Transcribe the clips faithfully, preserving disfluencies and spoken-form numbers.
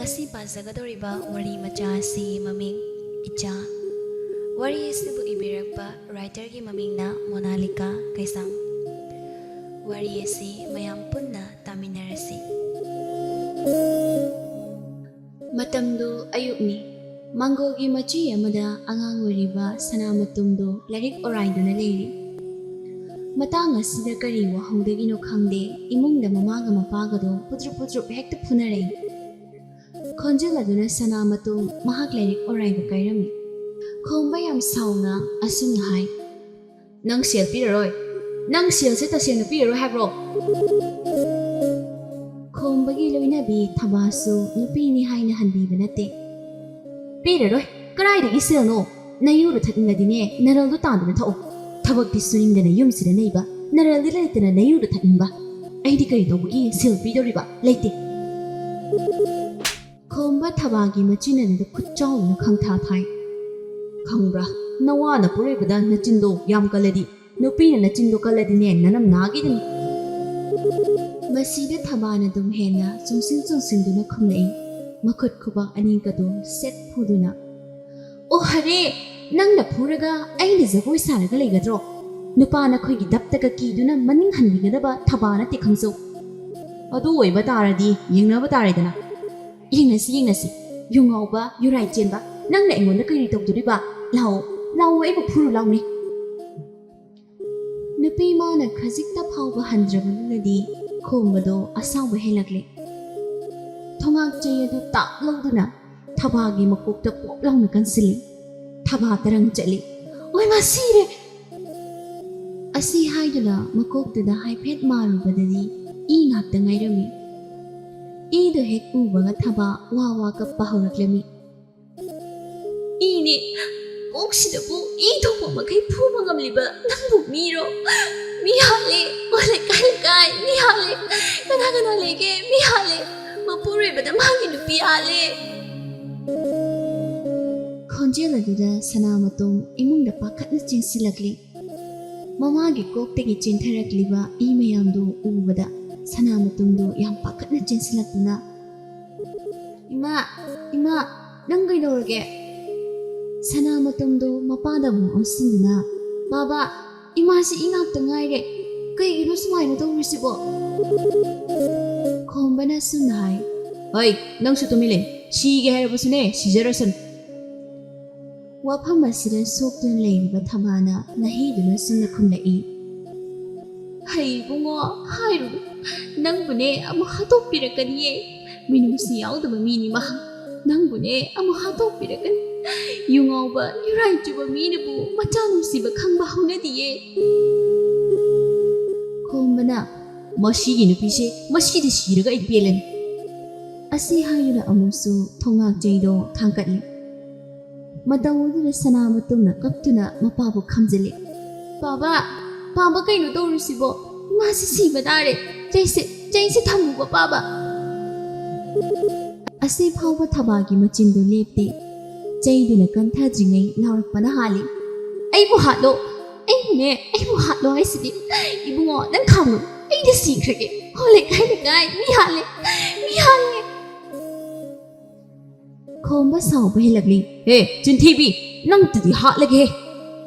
ꯉꯁꯤ ꯄꯥꯖꯒꯗꯧꯔꯤꯕ ꯋꯥꯔꯤ ꯃꯆꯥ ꯑꯁꯤꯒꯤ ꯃꯃꯤꯡ ꯏꯆꯥ꯫ ꯋꯥꯔꯤ ꯑꯁꯤꯕꯨ ꯏꯕꯤꯔꯛꯄ ꯔꯥꯏꯇꯔꯒꯤ ꯃꯃꯤꯡꯅ ꯃꯣꯅꯥꯂꯤꯀꯥ ꯀꯩꯁꯥꯝ꯫ ꯋꯥꯔꯤ ꯑꯁꯤ ꯃꯌꯥꯝ ꯄꯨꯟꯅ ꯇꯥꯃꯤꯟꯅꯔꯁꯤ꯫ ꯃꯇꯝꯗꯨ ꯑꯌꯨꯛꯅꯤ꯫ ꯃꯥꯡꯒꯣꯜꯒꯤ ꯃꯆꯤ ꯑꯃꯗ ꯑꯉꯥꯡ ꯑꯣꯏꯔꯤꯕ ꯁꯅꯥꯃꯇꯨꯝꯗꯨ ꯂꯥꯏꯔꯤꯛ ꯑꯣꯔꯥꯏꯗꯨꯅ ꯂꯩꯔꯤ꯫ ꯃꯇꯥꯡ ꯑꯁꯤꯗ ꯀꯔꯤ ꯋꯥꯍꯧꯗꯒꯤꯅꯣ ꯈꯪꯗꯦ, ꯏꯃꯨꯡꯗ ꯃꯃꯥꯒ ꯃꯄꯥꯒꯗꯣ ꯄꯨꯗ꯭ꯔꯨꯞ ꯄꯨꯗ꯭ꯔꯨꯞ ꯍꯦꯛꯇ ꯐꯨꯅꯔꯛꯏ꯫ ꯈꯣꯟꯖꯦꯜ ꯑꯗꯨꯅ ꯁꯅꯥꯃꯇꯨꯝ ꯃꯍꯥꯛ ꯂꯥꯏꯔꯤꯛ ꯑꯣꯔꯥꯏꯕ ꯀꯥꯏꯔꯝꯃꯤ꯫ ꯈꯣꯝꯕ ꯌꯥꯝ ꯁꯥꯎꯅ ꯑꯁꯨꯝꯅ ꯍꯥꯏ, "ꯅꯪ ꯁꯦꯜ ꯄꯤꯔꯔꯣꯏ꯫ ꯅꯪ ꯁꯦꯜꯁꯦ ꯇꯁꯦꯡꯅ ꯄꯤꯔꯔꯣꯏ ꯍꯥꯏꯕ꯭ꯔꯣ?" ꯈꯣꯝꯕꯒꯤ ꯂꯣꯏꯅꯕꯤ ꯊꯕꯥꯁꯨ ꯅꯨꯄꯤꯅꯤ ꯍꯥꯏꯅ ꯍꯟꯕꯤꯕ ꯅꯠꯇꯦ꯫ "ꯄꯤꯔꯔꯣꯏ꯫ ꯀꯗꯥꯏꯗꯒꯤ ꯁꯦꯜꯅꯣ? ꯅꯌꯨꯗꯨ ꯊꯛꯅꯤꯡꯂꯗꯤꯅꯦ, ꯅꯔꯜꯗꯨ ꯇꯥꯟꯗꯨꯅ ꯊꯛꯑꯣ꯫ ꯊꯕꯛꯇꯤ ꯁꯨꯅꯤꯡꯗꯅ ꯌꯨꯝꯁꯤꯗ ꯂꯩꯕ, ꯅꯔꯜꯗꯤ ꯂꯩꯇꯅ ꯅꯌꯨꯗꯨ ꯊꯛꯅꯤꯡꯕ꯫ ꯑꯩꯗꯤ ꯀꯔꯤ ꯇꯧꯕꯒꯤ ꯁꯦꯜ ꯄꯤꯗꯧꯔꯤꯕ? ꯂꯩꯇꯦ꯫" ꯈꯣꯝꯕ ꯊꯕꯥꯒꯤ ꯃꯆꯤꯟ ꯑꯗꯨꯗ ꯈꯨꯠ ꯆꯥꯎꯅ ꯈꯪꯊꯥ ꯊꯥꯏ꯫ "ꯈꯪꯕ꯭ꯔꯥ, ꯅꯋꯥꯅ ꯄꯣꯔꯛꯏꯕꯗ ꯅꯆꯤꯟꯗꯣ ꯌꯥꯝ ꯀꯜꯂꯗꯤ, ꯅꯨꯄꯤꯅ ꯅꯆꯤꯟꯗꯣ ꯀꯜꯂꯗꯤꯅꯦ, ꯅꯅꯝ ꯅꯥꯈꯤꯗꯅꯤ꯫" ꯃꯁꯤꯗ ꯊꯕꯥꯅ ꯑꯗꯨꯝ ꯍꯦꯟꯅ ꯆꯨꯡꯁꯤꯟ ꯆꯨꯡꯁꯤꯟꯗꯨꯅ ꯈꯨꯝꯂꯛꯏ, ꯃꯈꯨꯠ ꯈꯨꯕꯥꯛ ꯑꯅꯤꯒꯗꯨ ꯁꯦꯠ ꯐꯨꯗꯨꯅ꯫ "ꯑꯣ ꯍꯔꯦ, ꯅꯪꯅ ꯐꯨꯔꯒ ꯑꯩꯅ ꯖꯒꯣꯏ ꯁꯥꯔꯒ ꯂꯩꯒꯗ꯭ꯔꯣ? ꯅꯨꯄꯥ ꯅꯈꯣꯏꯒꯤ ꯗꯞꯇꯒ ꯀꯤꯗꯨꯅ ꯃꯅꯤꯡ ꯍꯟꯕꯤꯒꯗꯕ ꯊꯕꯥ ꯅꯠꯇꯦ, ꯈꯪꯖꯧ꯫ ꯑꯗꯨ ꯑꯣꯏꯕ ꯇꯥꯔꯗꯤ ꯌꯦꯡꯅꯕ ꯇꯥꯔꯦꯗꯅ꯫ ꯌꯦꯡꯅꯁꯤ, ꯌꯦꯡꯅꯁꯤ꯫ ꯌꯨ ꯉꯥꯎꯕ, ꯌꯨꯔꯥꯏ ꯆꯦꯟꯕ, ꯅꯪꯅ ꯑꯩꯉꯣꯟꯗ ꯀꯔꯤ ꯇꯧꯗꯣꯔꯤꯕ? ꯂꯥꯛꯑꯣ, ꯂꯥꯛꯑꯣ, ꯑꯩꯕꯨ ꯐꯨꯔꯨ ꯂꯥꯎꯅꯦ꯫" ꯅꯨꯄꯤ ꯃꯥꯅ ꯈꯖꯤꯛꯇ ꯐꯥꯎꯕ ꯍꯟꯗ꯭ꯔꯕꯗꯨꯅꯗꯤ ꯈꯣꯝꯕꯗꯣ ꯑꯁꯥꯎꯕ ꯍꯦꯜꯂꯛꯂꯦ꯫ ꯊꯣꯉꯥꯛ ꯆꯩ ꯑꯗꯨ ꯇꯥꯛ ꯂꯧꯗꯨꯅ ꯊꯕꯥꯒꯤ ꯃꯀꯣꯛꯇ ꯄꯣꯞ ꯂꯥꯎꯅ ꯀꯟꯁꯤꯜꯂꯤ꯫ ꯊꯕꯥ ꯇꯔꯪ ꯆꯠꯂꯤ꯫ "ꯑꯣꯏꯃꯥ, ꯁꯤꯔꯦ!" ꯑꯁꯤ ꯍꯥꯏꯗꯨꯅ ꯃꯀꯣꯛꯇꯨꯗ ꯍꯥꯏꯐꯦꯠ ꯃꯥꯔꯨꯕꯗꯗꯤ ꯏ ꯉꯥꯛꯇ ꯉꯥꯏꯔꯝꯃꯤ꯫ ꯏꯗꯨ ꯍꯦꯛ ꯎꯕꯒ ꯊꯕꯥ ꯋꯥ ꯋꯥ ꯀꯞꯄ ꯍꯧꯔꯛꯂꯝꯃꯤ꯫ "ꯏꯅꯦ, ꯀꯣꯛꯁꯤꯗꯕꯨ ꯏ ꯊꯣꯛꯄ ꯃꯈꯩ ꯐꯨꯕ ꯉꯝꯂꯤꯕ ꯅꯪꯕꯨ ꯃꯤꯔꯣ? ꯃꯤ ꯍꯥꯠꯂꯦ, ꯑꯣ ꯂꯩꯀꯥꯏ ꯂꯩꯀꯥꯏ ꯃꯤ ꯍꯥꯠꯂꯦ꯫ ꯀꯅꯥ ꯀꯅꯥ ꯂꯩꯒꯦ? ꯃꯤ ꯍꯥꯠꯂꯦ꯫ ꯃꯄꯨꯔꯣꯏꯕꯗ ꯃꯥꯒꯤ ꯅꯨꯄꯤ ꯍꯥꯠꯂꯦ꯫" ꯈꯣꯟꯖꯦꯜ ꯑꯗꯨꯗ ꯁꯅꯥꯃꯇꯣꯝ ꯏꯃꯨꯡꯗ ꯄꯥꯈꯠꯅ ꯆꯦꯟꯁꯤꯜꯂꯛꯂꯤ꯫ ꯃꯃꯥꯒꯤ ꯀꯣꯛꯇꯒꯤ ꯆꯦꯟꯊꯔꯛꯂꯤꯕ ꯏ ꯃꯌꯥꯝꯗꯨ ꯎꯕꯗ ꯁꯅꯥꯃꯇꯣꯝꯗꯨ ꯌꯥꯝ ꯄꯥꯈꯠꯅ ꯆꯦꯟꯁꯤꯜꯂꯛꯇꯨꯅ, "ꯏꯃꯥ, ꯏꯃꯥ, ꯅꯪ ꯀꯩꯗꯧꯔꯒꯦ?" ꯁꯅꯥ ꯃꯇꯨꯝꯗꯨ ꯃꯄꯥꯗ ꯑꯃꯨꯛ ꯑꯣꯟꯁꯤꯟꯗꯨꯅ, "ꯕꯥꯕꯥ, ꯏꯃꯥꯁꯤ ꯏꯅꯥꯛꯇ ꯉꯥꯏꯔꯦ꯫ ꯀꯩꯒꯤꯅꯣ ꯁꯨꯃꯥꯏꯅ ꯇꯧꯔꯤꯁꯤꯕꯣ?" ꯈꯣꯝꯕꯅ ꯁꯨꯝꯅ ꯍꯥꯏ, "ꯍꯣꯏ, ꯅꯪꯁꯨ ꯇꯨꯃꯤꯟ ꯂꯩ꯫ ꯁꯤꯒꯦ ꯍꯥꯏꯔꯕꯁꯨꯅꯦ, ꯁꯤꯖꯔꯁꯅꯨ꯫" ꯋꯥꯐꯝ ꯑꯁꯤꯗ ꯁꯣꯛꯇꯨꯅ ꯂꯩꯔꯤꯕ ꯊꯕꯥꯅ ꯅꯍꯦꯗꯨꯅ ꯁꯨꯝꯅ ꯈꯨꯝꯂꯛꯏ, "ꯍꯩ ꯏꯕꯨꯡꯉꯣ, ꯍꯥꯏꯔꯨꯅꯨ, ꯅꯪꯕꯨꯅꯦ ꯑꯃꯨꯛ ꯍꯥꯠꯇꯣꯛꯄꯤꯔꯛꯀꯅꯤꯌꯦ꯫ ꯃꯤꯅꯨꯡꯁꯤ ꯌꯥꯎꯗꯕ ꯃꯤꯅꯤ ꯃꯍꯥꯛ꯫ ꯅꯪꯕꯨꯅꯦ ꯑꯃꯨꯛ ꯍꯥꯠꯇꯣꯛꯄꯤꯔꯛꯀꯅꯤ꯫ ꯌꯨ ꯉꯥꯎꯕ, ꯌꯨꯔꯥꯏ ꯆꯨꯕ ꯃꯤꯅꯕꯨ ꯃꯆꯥ ꯅꯨꯡꯁꯤꯕ ꯈꯪꯕ ꯍꯧꯅꯗꯤꯌꯦ꯫" ꯈꯣꯝꯕꯅ, "ꯃꯁꯤꯒꯤ ꯅꯨꯄꯤꯁꯦ ꯃꯁꯤꯗ ꯁꯤꯔꯒ ꯑꯩ ꯄꯦꯜꯂꯅꯤ꯫" ꯑꯁꯤ ꯍꯥꯏꯗꯨꯅ ꯑꯃꯨꯛꯁꯨ ꯊꯣꯡꯉꯥꯛ ꯆꯩꯗꯣ ꯊꯥꯡꯀꯠꯂꯤ꯫ ꯃꯇꯧ ꯑꯗꯨꯗ ꯁꯅꯥ ꯃꯇꯨꯝꯅ ꯀꯞꯇꯨꯅ ꯃꯄꯥꯕꯨ ꯈꯝꯖꯤꯜꯂꯤ꯫ "ꯄꯥꯕ, ꯄꯥꯕ, ꯀꯩꯅꯣ ꯇꯧꯔꯤꯁꯤꯕꯣ? ꯏꯃꯥꯁꯤ ꯁꯤꯕ ꯇꯥꯔꯦ꯫ ꯆꯩꯁꯦ, ꯆꯩꯁꯦ ꯊꯝꯃꯨꯕ, ꯄꯥꯕ꯫" ꯑꯁꯤ ꯐꯥꯎꯕ ꯊꯕꯥꯒꯤ ꯃꯆꯤꯟꯗꯨ ꯂꯦꯞꯇꯦ꯫ ꯆꯩꯗꯨꯅ ꯀꯟꯊꯗ꯭ꯔꯤꯉꯩ ꯂꯥꯎꯔꯛꯄꯅ ꯍꯥꯜꯂꯤ꯫ "ꯑꯩꯕꯨ ꯍꯥꯠꯂꯣ! ꯑꯩꯕꯨꯅꯦ, ꯑꯩꯕꯨ ꯍꯥꯠꯂꯣ ꯍꯥꯏꯁꯤꯗꯤ꯫ ꯏꯕꯨꯡꯉꯣ, ꯅꯪ ꯈꯥꯝꯃꯨ꯫ ꯑꯩꯗꯤ ꯁꯤꯈ꯭ꯔꯒꯦ꯫ ꯍꯣ ꯂꯩꯀꯥꯏ ꯂꯩꯀꯥꯏ ꯃꯤ ꯍꯥꯠꯂꯦ, ꯃꯤ ꯍꯥꯠꯂꯦ꯫" ꯈꯣꯝꯕ ꯁꯥꯎꯕ ꯍꯦꯜꯂꯛꯂꯤ꯫ "ꯍꯦ, ꯆꯤꯟꯊꯤꯕꯤ! ꯅꯪꯇꯗꯤ ꯍꯥꯠꯂꯒꯦ!"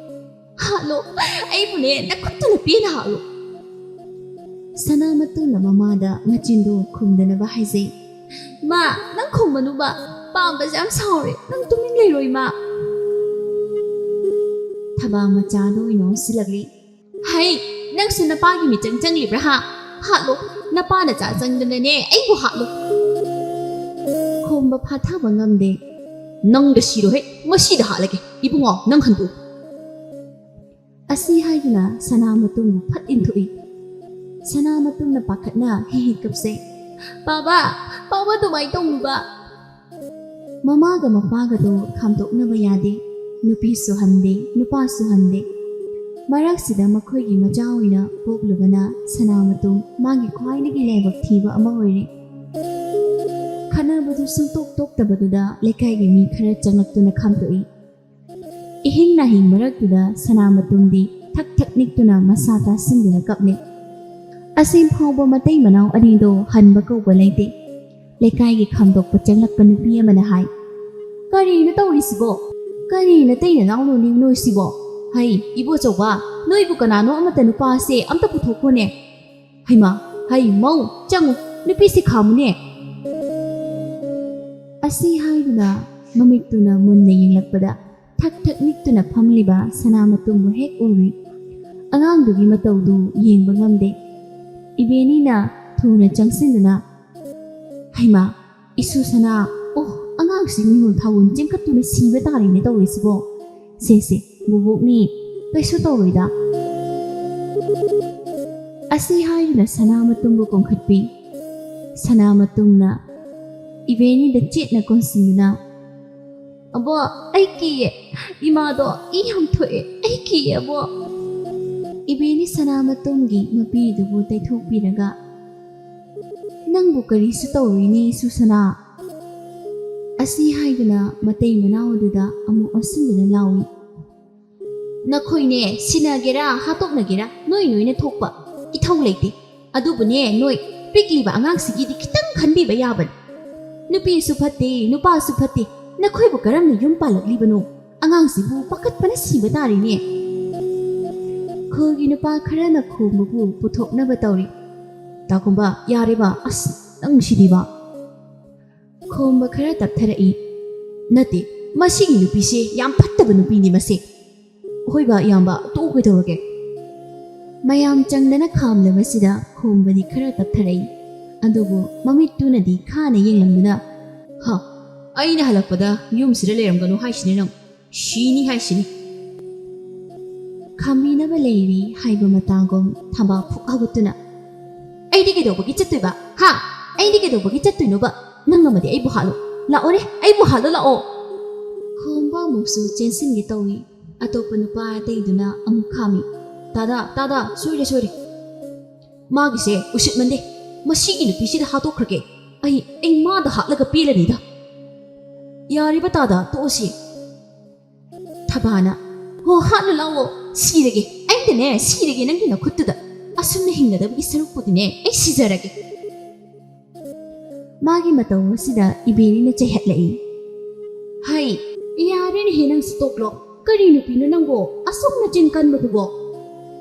"ꯍꯥꯠꯂꯣ! ꯑꯩꯕꯨꯅꯦ ꯅꯈꯨꯠꯇꯨꯅ ꯄꯦꯟꯅ ꯍꯥꯠꯂꯣ!" ꯁꯅꯥ ꯃꯇꯨꯝꯅ ꯃꯃꯥꯗ ꯃꯆꯤꯟꯗꯨ ꯈꯨꯝꯗꯅꯕ ꯍꯥꯏꯖꯩ꯫ "ꯃꯥ, ꯅꯪ ꯈꯨꯝꯃꯅꯨꯕ꯫ ꯄꯥꯝꯕꯁꯦ ꯌꯥꯝ ꯁꯥꯎꯔꯦ꯫ ꯅꯪ ꯇꯨꯃꯤꯟ ꯂꯩꯔꯣ, ꯏꯃꯥ꯫" ꯊꯕꯥ ꯃꯆꯥꯗ ꯑꯣꯏꯅ ꯑꯣꯟꯁꯤꯜꯂꯛꯂꯤ꯫ "ꯍꯩ, ꯅꯪꯁꯨ ꯅꯄꯥꯒꯤ ꯃꯤꯆꯪ ꯆꯪꯂꯤꯕ꯭ꯔꯥ ꯍꯥ? ꯍꯥꯠꯂꯣ, ꯅꯄꯥ ꯅꯆꯥ ꯆꯪꯗꯅꯅꯦ ꯑꯩꯕꯨ ꯍꯥꯠꯂꯣ꯫" ꯈꯣꯝꯕ ꯐꯥꯊꯕ ꯉꯝꯗꯦ꯫ "ꯅꯪꯗ ꯁꯤꯔꯣꯍꯦ, ꯃꯁꯤꯗ ꯍꯥꯠꯂꯒꯦ꯫ ꯏꯕꯨꯡꯉꯣ, ꯅꯪ ꯍꯟꯗꯣꯛꯎ꯫" ꯑꯁꯤ ꯍꯥꯏꯗꯨꯅ ꯁꯅꯥ ꯃꯇꯨꯝꯅ ꯐꯠ ꯏꯟꯊꯣꯛꯏ꯫ ꯁꯅꯥ ꯃꯇꯨꯝꯅ ꯄꯥꯈꯠꯅ ꯍꯦꯛ ꯍꯦꯛ ꯀꯞꯆꯩ꯫ "ꯄꯥꯕ, ꯄꯥꯕ, ꯑꯗꯨꯃꯥꯏꯅ ꯇꯧꯅꯨꯕ꯫" ꯃꯃꯥꯒ ꯃꯄꯥꯒꯗꯣ ꯈꯥꯝꯗꯣꯛꯅꯕ ꯌꯥꯗꯦ꯫ ꯅꯨꯄꯤꯁꯨ ꯍꯟꯗꯦ, ꯅꯨꯄꯥꯁꯨ ꯍꯟꯗꯦ꯫ ꯃꯔꯛꯁꯤꯗ ꯃꯈꯣꯏꯒꯤ ꯃꯆꯥ ꯑꯣꯏꯅ ꯄꯣꯛꯂꯨꯕꯅ ꯁꯅꯥ ꯃꯇꯨꯝ ꯃꯥꯒꯤ ꯈ꯭ꯋꯥꯏꯗꯒꯤ ꯂꯥꯏꯕꯛ ꯊꯤꯕ ꯑꯃ ꯑꯣꯏꯔꯦ꯫ ꯈꯠꯅꯕꯗꯨ ꯁꯨꯡꯇꯣꯛ ꯇꯣꯛꯇꯕꯗꯨꯗ ꯂꯩꯀꯥꯏꯒꯤ ꯃꯤ ꯈꯔ ꯆꯪꯂꯛꯇꯨꯅ ꯈꯥꯝꯗꯣꯛꯏ꯫ ꯏꯍꯤꯡ ꯅꯥꯍꯤꯡ ꯃꯔꯛꯇꯨꯗ ꯁꯅꯥ ꯃꯇꯨꯝꯗꯤ ꯊꯛ ꯊꯛ ꯅꯤꯛꯇꯨꯅ ꯃꯁꯥ ꯇꯥꯁꯤꯟꯗꯨꯅ ꯀꯞꯂꯦ꯫ ꯑꯁꯤ ꯐꯥꯎꯕ ꯃꯇꯩ ꯃꯅꯥꯎ ꯑꯅꯤꯗꯣ ꯍꯟꯕ ꯀꯧꯕ ꯂꯩꯇꯦ꯫ ꯂꯩꯀꯥꯏꯒꯤ ꯈꯥꯝꯗꯣꯛꯄ ꯆꯪꯂꯛꯄ ꯅꯨꯄꯤ ꯑꯃꯅ ꯍꯥꯏ, "ꯀꯔꯤꯅꯣ ꯇꯧꯔꯤꯁꯤꯕꯣ? ꯀꯔꯤ ꯅꯇꯩ ꯅꯅꯥꯎ ꯂꯣꯟꯅꯤꯡ ꯅꯣꯏꯁꯤꯕꯣ? ꯍꯩ, ꯏꯕꯣꯆꯧꯕ, ꯅꯣꯏꯕꯨ ꯀꯅꯥꯅꯣ ꯑꯃꯠꯇ ꯅꯨꯄꯥꯁꯦ ꯑꯝꯇ ꯄꯨꯊꯣꯛꯈꯣꯅꯦ꯫ ꯍꯩꯃꯥ, ꯍꯩ, ꯃꯧ, ꯆꯪꯉꯨ, ꯅꯨꯄꯤꯁꯤ ꯈꯥꯝꯃꯨꯅꯦ꯫" ꯑꯁꯤ ꯍꯥꯏꯗꯨꯅ ꯃꯃꯤꯠꯇꯨꯅ ꯃꯨꯟꯅ ꯌꯦꯡꯂꯛꯄꯗ ꯊꯛ ꯊꯛ ꯅꯤꯛꯇꯨꯅ ꯐꯝꯂꯤꯕ ꯁꯅꯥꯃꯇꯨꯝꯕꯨ ꯍꯦꯛ ꯎꯔꯨꯏ꯫ ꯑꯉꯥꯡꯗꯨꯒꯤ ꯃꯇꯧꯗꯨ ꯌꯦꯡꯕ ꯉꯝꯗꯦ꯫ ꯏꯕꯦꯅꯤꯅ ꯊꯨꯅ ꯆꯪꯁꯤꯟꯗꯨꯅ, "ꯍꯩꯃꯥ, ꯏꯁꯨ ꯁꯅꯥ, ꯑꯣ, ꯑꯉꯥꯡꯁꯤ ꯃꯤꯍꯨꯜ ꯊꯥꯍꯨꯜ ꯆꯦꯟꯈꯠꯇꯨꯅ ꯁꯤꯕ ꯇꯥꯔꯦꯅꯦ ꯇꯧꯔꯤꯁꯤꯕꯣ꯫ ꯁꯦ, ꯁꯦ, ꯕꯣꯕꯣꯛꯅꯤ, ꯀꯩꯁꯨ ꯇꯧꯔꯣꯏꯗ꯫" ꯑꯁꯤ ꯍꯥꯏꯗꯨꯅ ꯁꯅꯥꯃꯇꯨꯝꯕꯨ ꯀꯣꯟꯈꯠꯄꯤ꯫ ꯁꯅꯥꯃꯇꯨꯝꯅ ꯏꯕꯦꯅꯤꯗ ꯆꯦꯠꯅ ꯀꯣꯟꯁꯤꯟꯗꯨꯅ, "ꯑꯕꯣ, ꯑꯩ ꯀꯤꯌꯦ꯫ ꯏꯃꯥꯗꯣ ꯏ ꯌꯥꯝ ꯊꯣꯛꯑꯦ꯫ ꯑꯩ ꯀꯤꯌꯦ, ꯑꯕꯣ꯫" ꯏꯕꯦꯅꯤ ꯁꯅꯥꯃꯇꯨꯝꯒꯤ ꯃꯄꯤꯗꯨꯕꯨ ꯇꯩꯊꯣꯛꯄꯤꯔꯒ, "ꯅꯪꯕꯨ ꯀꯔꯤꯁꯨ ꯇꯧꯔꯣꯏꯅꯦ, ꯏꯁꯨ ꯁꯅꯥ꯫" ꯑꯁꯤ ꯍꯥꯏꯗꯨꯅ ꯃꯇꯩ ꯃꯅꯥꯎ ꯑꯗꯨꯗ ꯑꯃꯨꯛ ꯑꯣꯟꯁꯤꯟꯗꯨꯅ ꯂꯥꯎꯏ, "ꯅꯈꯣꯏꯅꯦ, ꯁꯤꯟꯅꯒꯦꯔꯥ ꯍꯥꯠꯇꯣꯛꯅꯒꯦꯔꯥ, ꯅꯣꯏ ꯅꯣꯏꯅ ꯊꯣꯛꯄ꯫ ꯏꯊꯧ ꯂꯩꯇꯦ꯫ ꯑꯗꯨꯕꯨꯅꯦ, ꯅꯣꯏ ꯄꯤꯛꯂꯤꯕ ꯑꯉꯥꯡꯁꯤꯒꯤꯗꯤ ꯈꯤꯇꯪ ꯈꯟꯕꯤꯕ ꯌꯥꯕꯅꯤ꯫ ꯅꯨꯄꯤꯁꯨ ꯐꯠꯇꯦ, ꯅꯨꯄꯥꯁꯨ ꯐꯠꯇꯦ꯫ ꯅꯈꯣꯏꯕꯨ ꯀꯔꯝꯅ ꯌꯨꯝ ꯄꯥꯜꯂꯛꯂꯤꯕꯅꯣ? ꯑꯉꯥꯡꯁꯤꯕꯨ ꯄꯥꯈꯠꯄꯅ ꯁꯤꯕ ꯇꯥꯔꯦꯅꯦ꯫" ꯈꯨꯜꯒꯤ ꯅꯨꯄꯥ ꯈꯔꯅ ꯈꯣꯝꯕꯕꯨ ꯄꯨꯊꯣꯛꯅꯕ ꯇꯧꯔꯤ꯫ "ꯇꯥꯒꯨꯝꯕ, ꯌꯥꯔꯦꯕ, ꯑꯁ, ꯅꯪ ꯁꯤꯗꯤꯕ꯫" ꯈꯣꯝꯕ ꯈꯔ ꯇꯞꯊꯔꯛꯏ꯫ "ꯅꯠꯇꯦ, ꯃꯁꯤꯒꯤ ꯅꯨꯄꯤꯁꯦ ꯌꯥꯝ ꯐꯠꯇꯕ ꯅꯨꯄꯤꯅꯤ ꯃꯁꯦ꯫ ꯍꯣꯏꯕ, ꯏꯌꯥꯝꯕ, ꯇꯣꯛꯎ ꯀꯩꯗꯧꯔꯒꯦ?" ꯃꯌꯥꯝ ꯆꯪꯗꯅ ꯈꯥꯝꯂꯕꯁꯤꯗ ꯈꯣꯝꯕꯗꯤ ꯈꯔ ꯇꯞꯊꯔꯛꯏ꯫ ꯑꯗꯨꯕꯨ ꯃꯃꯤꯠꯇꯨꯅꯗꯤ ꯈꯥꯅ ꯌꯦꯡꯂꯝꯗꯨꯅ, "ꯍ, ꯑꯩꯅ ꯍꯜꯂꯛꯄꯗ ꯌꯨꯝꯁꯤꯗ ꯂꯩꯔꯝꯒꯅꯨ ꯍꯥꯏꯁꯤꯅꯤ ꯅꯪ꯫ ꯁꯤꯅꯤ ꯍꯥꯏꯁꯤꯅꯤ꯫" ꯈꯥꯝꯕꯤꯅꯕ ꯂꯩꯔꯤ ꯍꯥꯏꯕ ꯃꯇꯥꯒꯨꯝ ꯊꯕꯥꯛ ꯐꯨꯛ ꯍꯧꯒꯠꯇꯨꯅ, "ꯑꯩꯗꯤ ꯀꯩꯗꯧꯕꯒꯤ ꯆꯠꯇꯣꯏꯕ? ꯍꯥ? ꯑꯩꯗꯤ ꯀꯩꯗꯧꯕꯒꯤ ꯆꯠꯇꯣꯏꯅꯣꯕ? ꯅꯪ ꯑꯃꯗꯤ ꯑꯩꯕꯨ ꯍꯥꯠꯂꯣ꯫ ꯂꯥꯛꯑꯣꯅꯦ, ꯑꯩꯕꯨ ꯍꯥꯠꯂꯣ, ꯂꯥꯛꯑꯣ꯫" ꯈꯣꯝꯕ ꯑꯃꯨꯛꯁꯨ ꯆꯦꯟꯁꯤꯟꯒꯦ ꯇꯧꯏ꯫ ꯑꯇꯣꯞꯄ ꯅꯨꯄꯥ ꯑꯇꯩꯗꯨꯅ ꯑꯃꯨꯛ ꯈꯥꯝꯃꯤ꯫ "ꯇꯥꯗꯥ, ꯇꯥꯗꯥ, ꯁꯣꯏꯔꯦ, ꯁꯣꯏꯔꯦ꯫ ꯃꯥꯒꯤꯁꯦ ꯎꯁꯤꯠꯃꯟꯗꯦ꯫ ꯃꯁꯤꯒꯤ ꯅꯨꯄꯤꯁꯤꯗ ꯍꯥꯠꯇꯣꯛꯈ꯭ꯔꯒꯦ꯫ ꯑꯩ, ꯑꯩ ꯃꯥꯗ ꯍꯥꯠꯂꯒ ꯄꯦꯜꯂꯅꯤꯗ꯫ ꯌꯥꯔꯤꯕ ꯇꯥꯗꯥ, ꯇꯣꯛꯑꯁꯤ꯫" ꯊꯕꯥꯅ, "ꯍꯣ, ꯍꯥꯠꯂꯨ ꯂꯥꯛꯑꯣ꯫ ꯁꯤꯔꯒꯦ꯫ ꯑꯩꯗꯅꯦ, ꯁꯤꯔꯒꯦ ꯅꯪꯒꯤ ꯅꯈꯨꯠꯇꯨꯗ꯫ ꯑꯁꯨꯝꯅ ꯍꯤꯡꯒꯗꯕꯒꯤ ꯁꯔꯨꯛꯄꯨꯗꯤꯅꯦ, ꯑꯩ ꯁꯤꯖꯔꯒꯦ꯫" ꯃꯥꯒꯤ ꯃꯇꯧ ꯑꯁꯤꯗ ꯏꯕꯦꯅꯤꯅ ꯆꯩꯍꯠꯂꯛꯏ꯫ "ꯍꯩ, ꯌꯥꯔꯦꯅꯦꯍꯦ ꯅꯪꯁꯨ ꯇꯣꯛꯂꯣ꯫ ꯀꯔꯤ ꯅꯨꯄꯤꯅꯣ ꯅꯪꯕꯣ? ꯑꯁꯨꯛ ꯅꯆꯤꯟ ꯀꯟꯕꯗꯨꯕꯣ?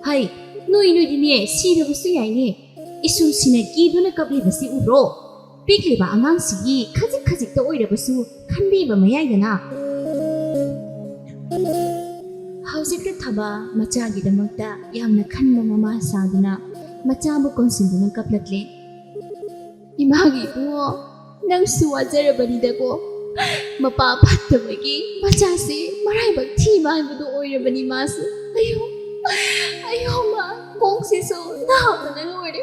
ꯍꯩ, ꯅꯣꯏ ꯅꯣꯏꯗꯤꯅꯦ ꯁꯤꯔꯕꯁꯨ ꯌꯥꯏꯅꯦ꯫ ꯏꯁꯨꯁꯤꯅ ꯀꯤꯗꯨꯅ ꯀꯞꯂꯤꯕꯁꯤ ꯎꯗ꯭ꯔꯣ? ꯄꯤꯛꯂꯤꯕ ꯑꯉꯥꯡꯁꯤꯒꯤ ꯈꯖꯤꯛ ꯈꯖꯤꯛꯇ ꯑꯣꯏꯔꯕꯁꯨ ꯈꯟꯕꯤꯕ ꯃꯌꯥꯏꯗꯅ꯫ ꯍꯧꯖꯤꯛꯇ ꯊꯕ ꯃꯆꯥꯒꯤꯗꯃꯛꯇ ꯌꯥꯝꯅ ꯈꯟꯕ ꯃꯃꯥ ꯁꯥꯗꯨꯅ ꯃꯆꯥꯕꯨ ꯀꯣꯟꯁꯤꯟꯗꯨꯅ ꯀꯞꯂꯛꯂꯦ꯫ ꯏꯃꯥꯒꯤ ꯏꯕꯨꯡꯉꯣ, ꯅꯪꯁꯨ ꯋꯥꯖꯔꯕꯅꯤꯗꯀꯣ꯫ ꯃꯄꯥ ꯐꯠꯇꯕꯒꯤ ꯃꯆꯥꯁꯦ ꯃꯔꯥꯏꯕꯛ ꯊꯤꯕ ꯍꯥꯏꯕꯗꯨ ꯑꯣꯏꯔꯕꯅꯤ ꯃꯥꯁꯨ꯫ ꯑꯌꯣ, ꯑꯌꯣ ꯃꯥ, ꯈꯣꯡꯁꯤꯁꯨ ꯅꯥꯕꯅ ꯂꯣꯏꯔꯦ꯫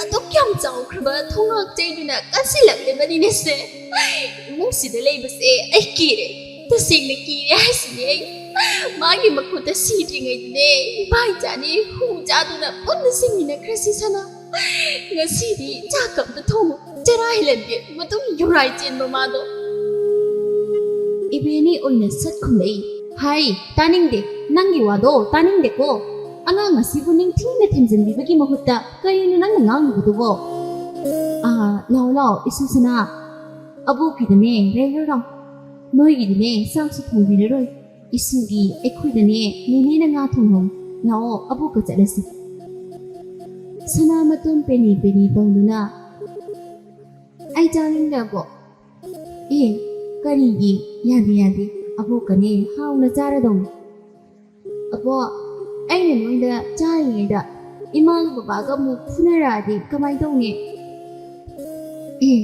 ꯑꯗꯨꯛ ꯌꯥꯝ ꯆꯥꯎꯈ꯭ꯔꯕ ꯊꯣꯡꯉꯥꯛ ꯆꯩꯗꯨꯅ ꯀꯟꯁꯤꯜꯂꯛꯂꯤꯕꯅꯤꯅꯦꯁꯦ꯫ ꯏꯃꯨꯡꯁꯤꯗ ꯂꯩꯕꯁꯦ ꯑꯩ ꯀꯤꯔꯦ, ꯇꯁꯦꯡꯅ ꯀꯤꯔꯦ ꯍꯥꯏꯁꯤꯅꯦ ꯑꯩ꯫ ꯃꯥꯒꯤ ꯃꯈꯨꯠꯇ ꯁꯤꯗ꯭ꯔꯤꯉꯩꯗꯅꯦ ꯏꯃꯥ ꯏꯆꯥꯅꯤ ꯍꯨ ꯆꯥꯗꯨꯅ ꯄꯨꯟꯅ ꯁꯤꯃꯤꯟꯅꯈ꯭ꯔꯁꯤ ꯁꯅꯥ꯫ ꯉꯁꯤꯗꯤ ꯆꯥꯛ ꯑꯝꯇ ꯊꯣꯡꯉꯨ, ꯆꯔꯥ ꯍꯦꯜꯍꯟꯒꯦ, ꯃꯇꯨꯡ ꯌꯨꯔꯥꯏ ꯆꯦꯟꯕ ꯃꯥꯗꯣ꯫ ꯏꯕꯦꯅꯤ ꯑꯣꯏꯅ ꯁꯠ ꯈꯨꯝꯂꯛꯏ꯫ "ꯍꯥꯏ, ꯇꯥꯅꯤꯡꯗꯦ, ꯅꯪꯒꯤ ꯋꯥꯗꯣ ꯇꯥꯅꯤꯡꯗꯦꯀꯣ꯫ ꯑꯉꯥꯡ ꯑꯁꯤꯕꯨ ꯅꯤꯡꯊꯤꯅ ꯊꯦꯝꯖꯤꯟꯕꯤꯕꯒꯤ ꯃꯍꯨꯠꯇ ꯀꯔꯤꯅꯣ ꯅꯪꯅ ꯉꯥꯡꯂꯤꯕꯗꯨꯕꯣ? ꯑꯥ, ꯂꯥꯛꯑꯣ ꯂꯥꯛꯑꯣ, ꯏꯁꯨ ꯁꯅꯥ, ꯑꯕꯣꯛꯀꯤꯗꯅꯦ ꯂꯩꯔꯣ ꯂꯥꯛꯑꯣ꯫ ꯅꯣꯏꯒꯤꯗꯤꯅꯦ ꯆꯥꯛꯁꯨ ꯊꯣꯡꯕꯤꯔꯔꯣꯏ꯫ ꯏꯁꯨꯒꯤ ꯑꯩꯈꯣꯏꯗꯅꯦ ꯅꯦꯅꯦꯅ ꯉꯥ ꯊꯣꯡꯍꯧ꯫ ꯂꯥꯛꯑꯣ, ꯑꯕꯣꯛꯀ ꯆꯠꯂꯁꯤ꯫" ꯁꯅꯥꯃꯇꯣꯟ ꯄꯦꯅꯤ ꯄꯦꯅꯤ ꯇꯧꯗꯨꯅ, "ꯑꯩ ꯆꯥꯅꯤꯡꯗꯦ ꯑꯕꯣꯛ꯫" "ꯑꯦ, ꯀꯔꯤꯒꯤ? ꯌꯥꯗꯦ ꯌꯥꯗꯦ, ꯑꯕꯣꯛꯀꯅꯦ ꯍꯥꯎꯅ ꯆꯥꯔꯗꯧꯅꯤ꯫" "ꯑꯕꯣꯛ, ꯑꯩꯅ ꯅꯣꯏꯗ ꯆꯥꯔꯤꯉꯩꯗ ꯏꯃꯥꯒ ꯕꯕꯥꯒ ꯑꯃꯨꯛ ꯐꯨꯅꯔꯛꯑꯗꯤ ꯀꯃꯥꯏ ꯇꯧꯅꯤ?" "ꯑꯦ,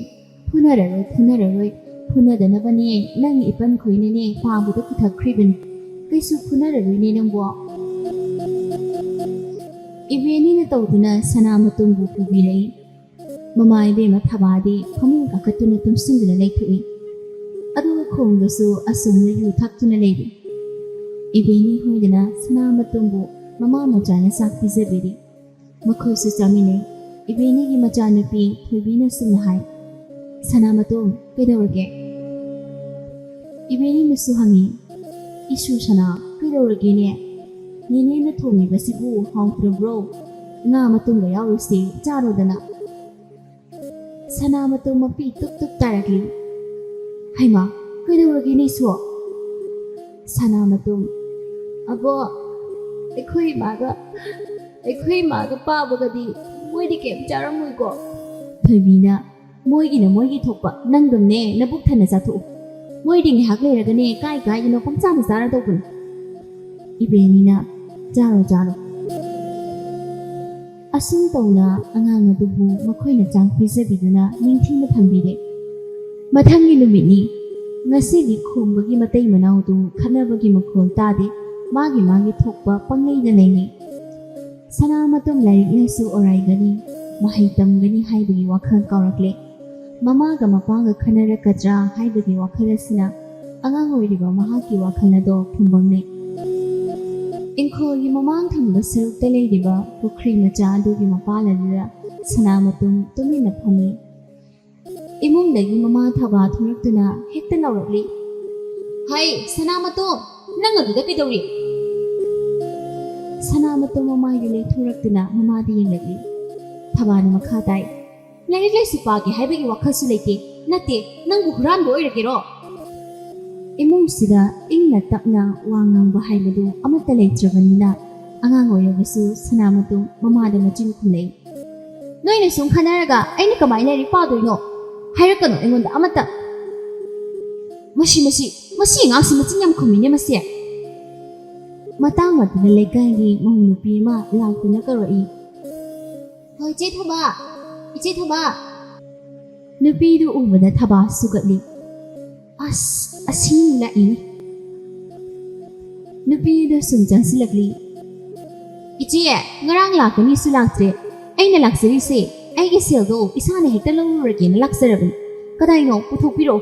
ꯐꯨꯅꯔꯔꯣꯏ, ꯐꯨꯅꯔꯔꯣꯏ꯫ ꯐꯨꯅꯗꯅꯕꯅꯦ ꯅꯪ ꯏꯄꯟ ꯈꯣꯏꯅꯅꯦ ꯄꯥꯕꯗ ꯄꯨꯊꯛꯈ꯭ꯔꯤꯕꯅꯤ꯫ ꯀꯩꯁꯨ ꯐꯨꯅꯔꯔꯣꯏꯅꯦ ꯅꯪꯕꯣ꯫" ꯏꯕꯦꯅꯤꯅ ꯇꯧꯗꯨꯅ ꯁꯅꯥꯃꯇꯣꯟꯕꯨ ꯄꯨꯕꯤꯔꯛꯏ꯫ ꯃꯃꯥ ꯏꯕꯦꯝꯃ ꯊꯕꯥꯗꯤ ꯐꯃꯨꯡ ꯀꯥꯈꯠꯇꯨꯅ ꯇꯨꯝꯁꯤꯟꯗꯨꯅ ꯂꯩꯊꯣꯛꯏ꯫ ꯑꯗꯨꯒ ꯈꯣꯡꯗꯁꯨ ꯑꯁꯨꯝꯅ ꯌꯨ ꯊꯛꯇꯨꯅ ꯂꯩꯔꯤ꯫ ꯏꯕꯦꯅꯤ ꯍꯣꯏꯗꯅ ꯁꯅꯥꯃꯇꯣꯟꯕꯨ ꯃꯃꯥ ꯃꯆꯥꯅ ꯆꯥꯛ ꯄꯤꯖꯕꯤꯔꯤ꯫ ꯃꯈꯣꯏꯁꯨ ꯆꯥꯃꯤꯟꯅꯩ꯫ ꯏꯕꯦꯅꯤꯒꯤ ꯃꯆꯥꯅꯨꯄꯤ ꯊꯣꯏꯕꯤꯅ ꯁꯨꯝꯅ ꯍꯥꯏ, "ꯁꯅꯥꯃꯇꯣꯟ, ꯀꯩꯗꯧꯔꯒꯦ?" ꯏꯕꯦꯅꯤꯅꯁꯨ ꯍꯪꯉꯤ, "ꯏꯁꯨ ꯁꯅꯥ, ꯀꯩꯗꯧꯔꯒꯦꯅꯦ? ꯅꯦꯅꯦꯅ ꯊꯣꯡꯉꯤꯕꯁꯤꯕꯨ ꯍꯥꯎꯇ꯭ꯔꯕ꯭ꯔꯣ? ꯉꯥ ꯃꯇꯨꯝꯒ ꯌꯥꯎꯔꯤꯁꯦ ꯆꯥꯔꯣꯗꯅ꯫" ꯁꯅꯥꯃꯇꯨꯝ ꯃꯄꯤ ꯇꯨꯞ ꯇꯨꯞ ꯇꯥꯔꯛꯂꯤ꯫ "ꯍꯩꯃꯥ, ꯀꯩꯗꯧꯔꯒꯦ ꯅꯦꯁꯨ?" ꯁꯅꯥꯃꯇꯨꯝ, "ꯑꯕꯣ, ꯑꯩꯈꯣꯏ ꯏꯃꯥꯒ, ꯑꯩꯈꯣꯏ ꯏꯃꯥꯒ ꯄꯥꯕꯒꯗꯤ ꯃꯣꯏꯗꯤ ꯀꯩꯝ ꯆꯥꯔꯝꯃꯣꯏꯀꯣ?" ꯊꯣꯏꯕꯤꯅ, "ꯃꯣꯏꯒꯤꯅ ꯃꯣꯏꯒꯤ ꯊꯣꯛꯄ, ꯅꯪꯗꯨꯝꯅꯦ ꯅꯕꯨꯛ ꯊꯟꯅ ꯆꯥꯊꯣꯛꯎ꯫ ꯃꯣꯏꯗꯤ ꯉꯥꯏꯍꯥꯛ ꯂꯩꯔꯒꯅꯦ ꯀꯥꯏ ꯀꯥꯏꯗꯅꯣ ꯄꯪꯆꯥꯗ ꯆꯥꯔꯗꯧꯕꯅꯤ꯫" ꯏꯕꯦꯟꯅꯤꯅ, "ꯆꯥꯔꯣ, ꯆꯥꯔꯣ꯫" ꯑꯁꯨꯝ ꯇꯧꯅ ꯑꯉꯥꯡ ꯑꯗꯨꯕꯨ ꯃꯈꯣꯏꯅ ꯆꯥꯛ ꯄꯤꯖꯕꯤꯗꯨꯅ ꯅꯤꯡꯊꯤꯅ ꯊꯝꯕꯤꯔꯦ꯫ ꯃꯊꯪꯒꯤ ꯅꯨꯃꯤꯠꯅꯤ꯫ ꯉꯁꯤꯗꯤ ꯈꯣꯝꯕꯒꯤ ꯃꯇꯩ ꯃꯅꯥꯎꯗꯨ ꯈꯠꯅꯕꯒꯤ ꯃꯈꯣꯜ ꯇꯥꯗꯦ꯫ ꯃꯥꯒꯤ ꯃꯥꯒꯤ ꯊꯣꯛꯄ ꯄꯪꯂꯩꯗ ꯂꯩꯅꯩ꯫ ꯁꯅꯥꯃꯇꯨꯝ ꯂꯥꯏꯔꯤꯛ ꯂꯥꯏꯁꯨ ꯑꯣꯔꯥꯏꯒꯅꯤ, ꯃꯍꯩ ꯇꯝꯒꯅꯤ ꯍꯥꯏꯕꯒꯤ ꯋꯥꯈꯜ ꯀꯥꯎꯔꯛꯂꯦ꯫ ꯃꯃꯥꯒ ꯃꯄꯥꯒ ꯈꯟꯅꯔꯛꯀꯗ꯭ꯔꯥ ꯍꯥꯏꯕꯒꯤ ꯋꯥꯈꯜ ꯑꯁꯤꯅ ꯑꯉꯥꯡ ꯑꯣꯏꯔꯤꯕ ꯃꯍꯥꯛꯀꯤ ꯋꯥꯈꯜ ꯑꯗꯣ ꯐꯨꯝꯕꯪꯅꯩ꯫ ꯏꯪꯈꯣꯜꯒꯤ ꯃꯃꯥꯡ ꯊꯪꯕ ꯁꯔꯨꯛꯇ ꯂꯩꯔꯤꯕ ꯄꯨꯈ꯭ꯔꯤ ꯃꯆꯥ ꯑꯗꯨꯒꯤ ꯃꯄꯥꯜ ꯑꯗꯨꯗ ꯁꯅꯥꯃꯇꯨꯝ ꯇꯨꯃꯤꯟꯅ ꯐꯝꯃꯤ꯫ ꯏꯃꯨꯡꯗꯒꯤ ꯃꯃꯥ ꯊꯕꯥ ꯊꯣꯔꯛꯇꯨꯅ ꯍꯦꯛꯇ ꯂꯥꯎꯔꯛꯂꯤ, "ꯍꯩ, ꯁꯅꯥꯃꯇꯣꯝ, ꯅꯪ ꯑꯗꯨꯗ ꯀꯩꯗꯧꯔꯤ?" ꯁꯅꯥꯃꯇꯣꯝ ꯃꯃꯥꯏꯗꯨ ꯂꯩꯊꯣꯔꯛꯇꯨꯅ ꯃꯃꯥꯗ ꯌꯦꯡꯂꯛꯂꯤ꯫ ꯊꯕꯥꯅ ꯃꯈꯥ ꯇꯥꯏ, "ꯂꯥꯏꯔꯤꯛ ꯂꯥꯏꯁꯨ ꯄꯥꯒꯦ ꯍꯥꯏꯕꯒꯤ ꯋꯥꯈꯜꯁꯨ ꯂꯩꯇꯦ꯫ ꯅꯠꯇꯦ, ꯅꯪꯕꯨ ꯍꯨꯔꯥꯟꯕ ꯑꯣꯏꯔꯒꯦꯔꯣ?" ꯏꯃꯨꯡꯁꯤꯗ ꯏꯪꯅ ꯇꯞꯅ ꯋꯥ ꯉꯥꯡꯕ ꯍꯥꯏꯕꯗꯨ ꯑꯃꯠꯇ ꯂꯩꯇ꯭ꯔꯕꯅꯤꯅ ꯑꯉꯥꯡ ꯑꯣꯏꯔꯕꯁꯨ ꯁꯅꯥꯃꯇꯣꯝ ꯃꯃꯥꯗ ꯃꯆꯤꯟ ꯈꯨꯝꯂꯛꯏ꯫ "ꯅꯣꯏꯅ ꯁꯨꯝ ꯈꯟꯅꯔꯒ ꯑꯩꯅ ꯀꯃꯥꯏꯅ ꯂꯥꯏꯔꯤꯛ ꯄꯥꯗꯣꯏꯅꯣ? ꯍꯥꯏꯔꯛꯀꯅꯨ ꯑꯩꯉꯣꯟꯗ ꯑꯃꯠꯇ꯫" "ꯃꯁꯤ, ꯃꯁꯤ, ꯃꯁꯤ ꯑꯉꯥꯡꯁꯤ ꯃꯆꯤꯟ ꯌꯥꯝ ꯈꯨꯝꯃꯤꯅꯦ ꯃꯁꯤ꯫" ꯃꯇꯥꯡ ꯑꯗꯨꯗ ꯂꯩꯀꯥꯏꯒꯤ ꯃꯧ ꯅꯨꯄꯤ ꯑꯃ ꯂꯥꯛꯇꯨꯅ ꯀꯧꯔꯛꯏ꯫ "ꯍꯣꯏ, ꯏꯆꯦ ꯊꯕꯥ, ꯏꯆꯦ ꯊꯕꯥ꯫" ꯅꯨꯄꯤꯗꯨ ꯎꯕꯗ ꯊꯕꯥ ꯁꯨꯒꯠꯂꯤ꯫ "ꯑꯁ, ꯑꯁꯤ ꯂꯥꯛꯏꯅꯦ꯫" ꯅꯨꯄꯤꯗꯨ ꯁꯨꯝ ꯆꯪꯁꯤꯜꯂꯛꯂꯤ꯫ "ꯏꯆꯦ, ꯉꯔꯥꯡ ꯂꯥꯛꯀꯅꯤꯁꯨ ꯂꯥꯛꯇ꯭ꯔꯦ꯫ ꯑꯩꯅ ꯂꯥꯛꯆꯔꯤꯁꯦ ꯑꯩꯒꯤ ꯁꯦꯜꯗꯣ ꯏꯁꯥꯅ ꯍꯦꯛꯇ ꯂꯧꯔꯨꯔꯒꯦꯅ ꯂꯥꯛꯆꯔꯕꯅꯤ꯫ ꯀꯗꯥꯏꯅꯣ? ꯄꯨꯊꯣꯛꯄꯤꯔꯛꯑꯣ꯫"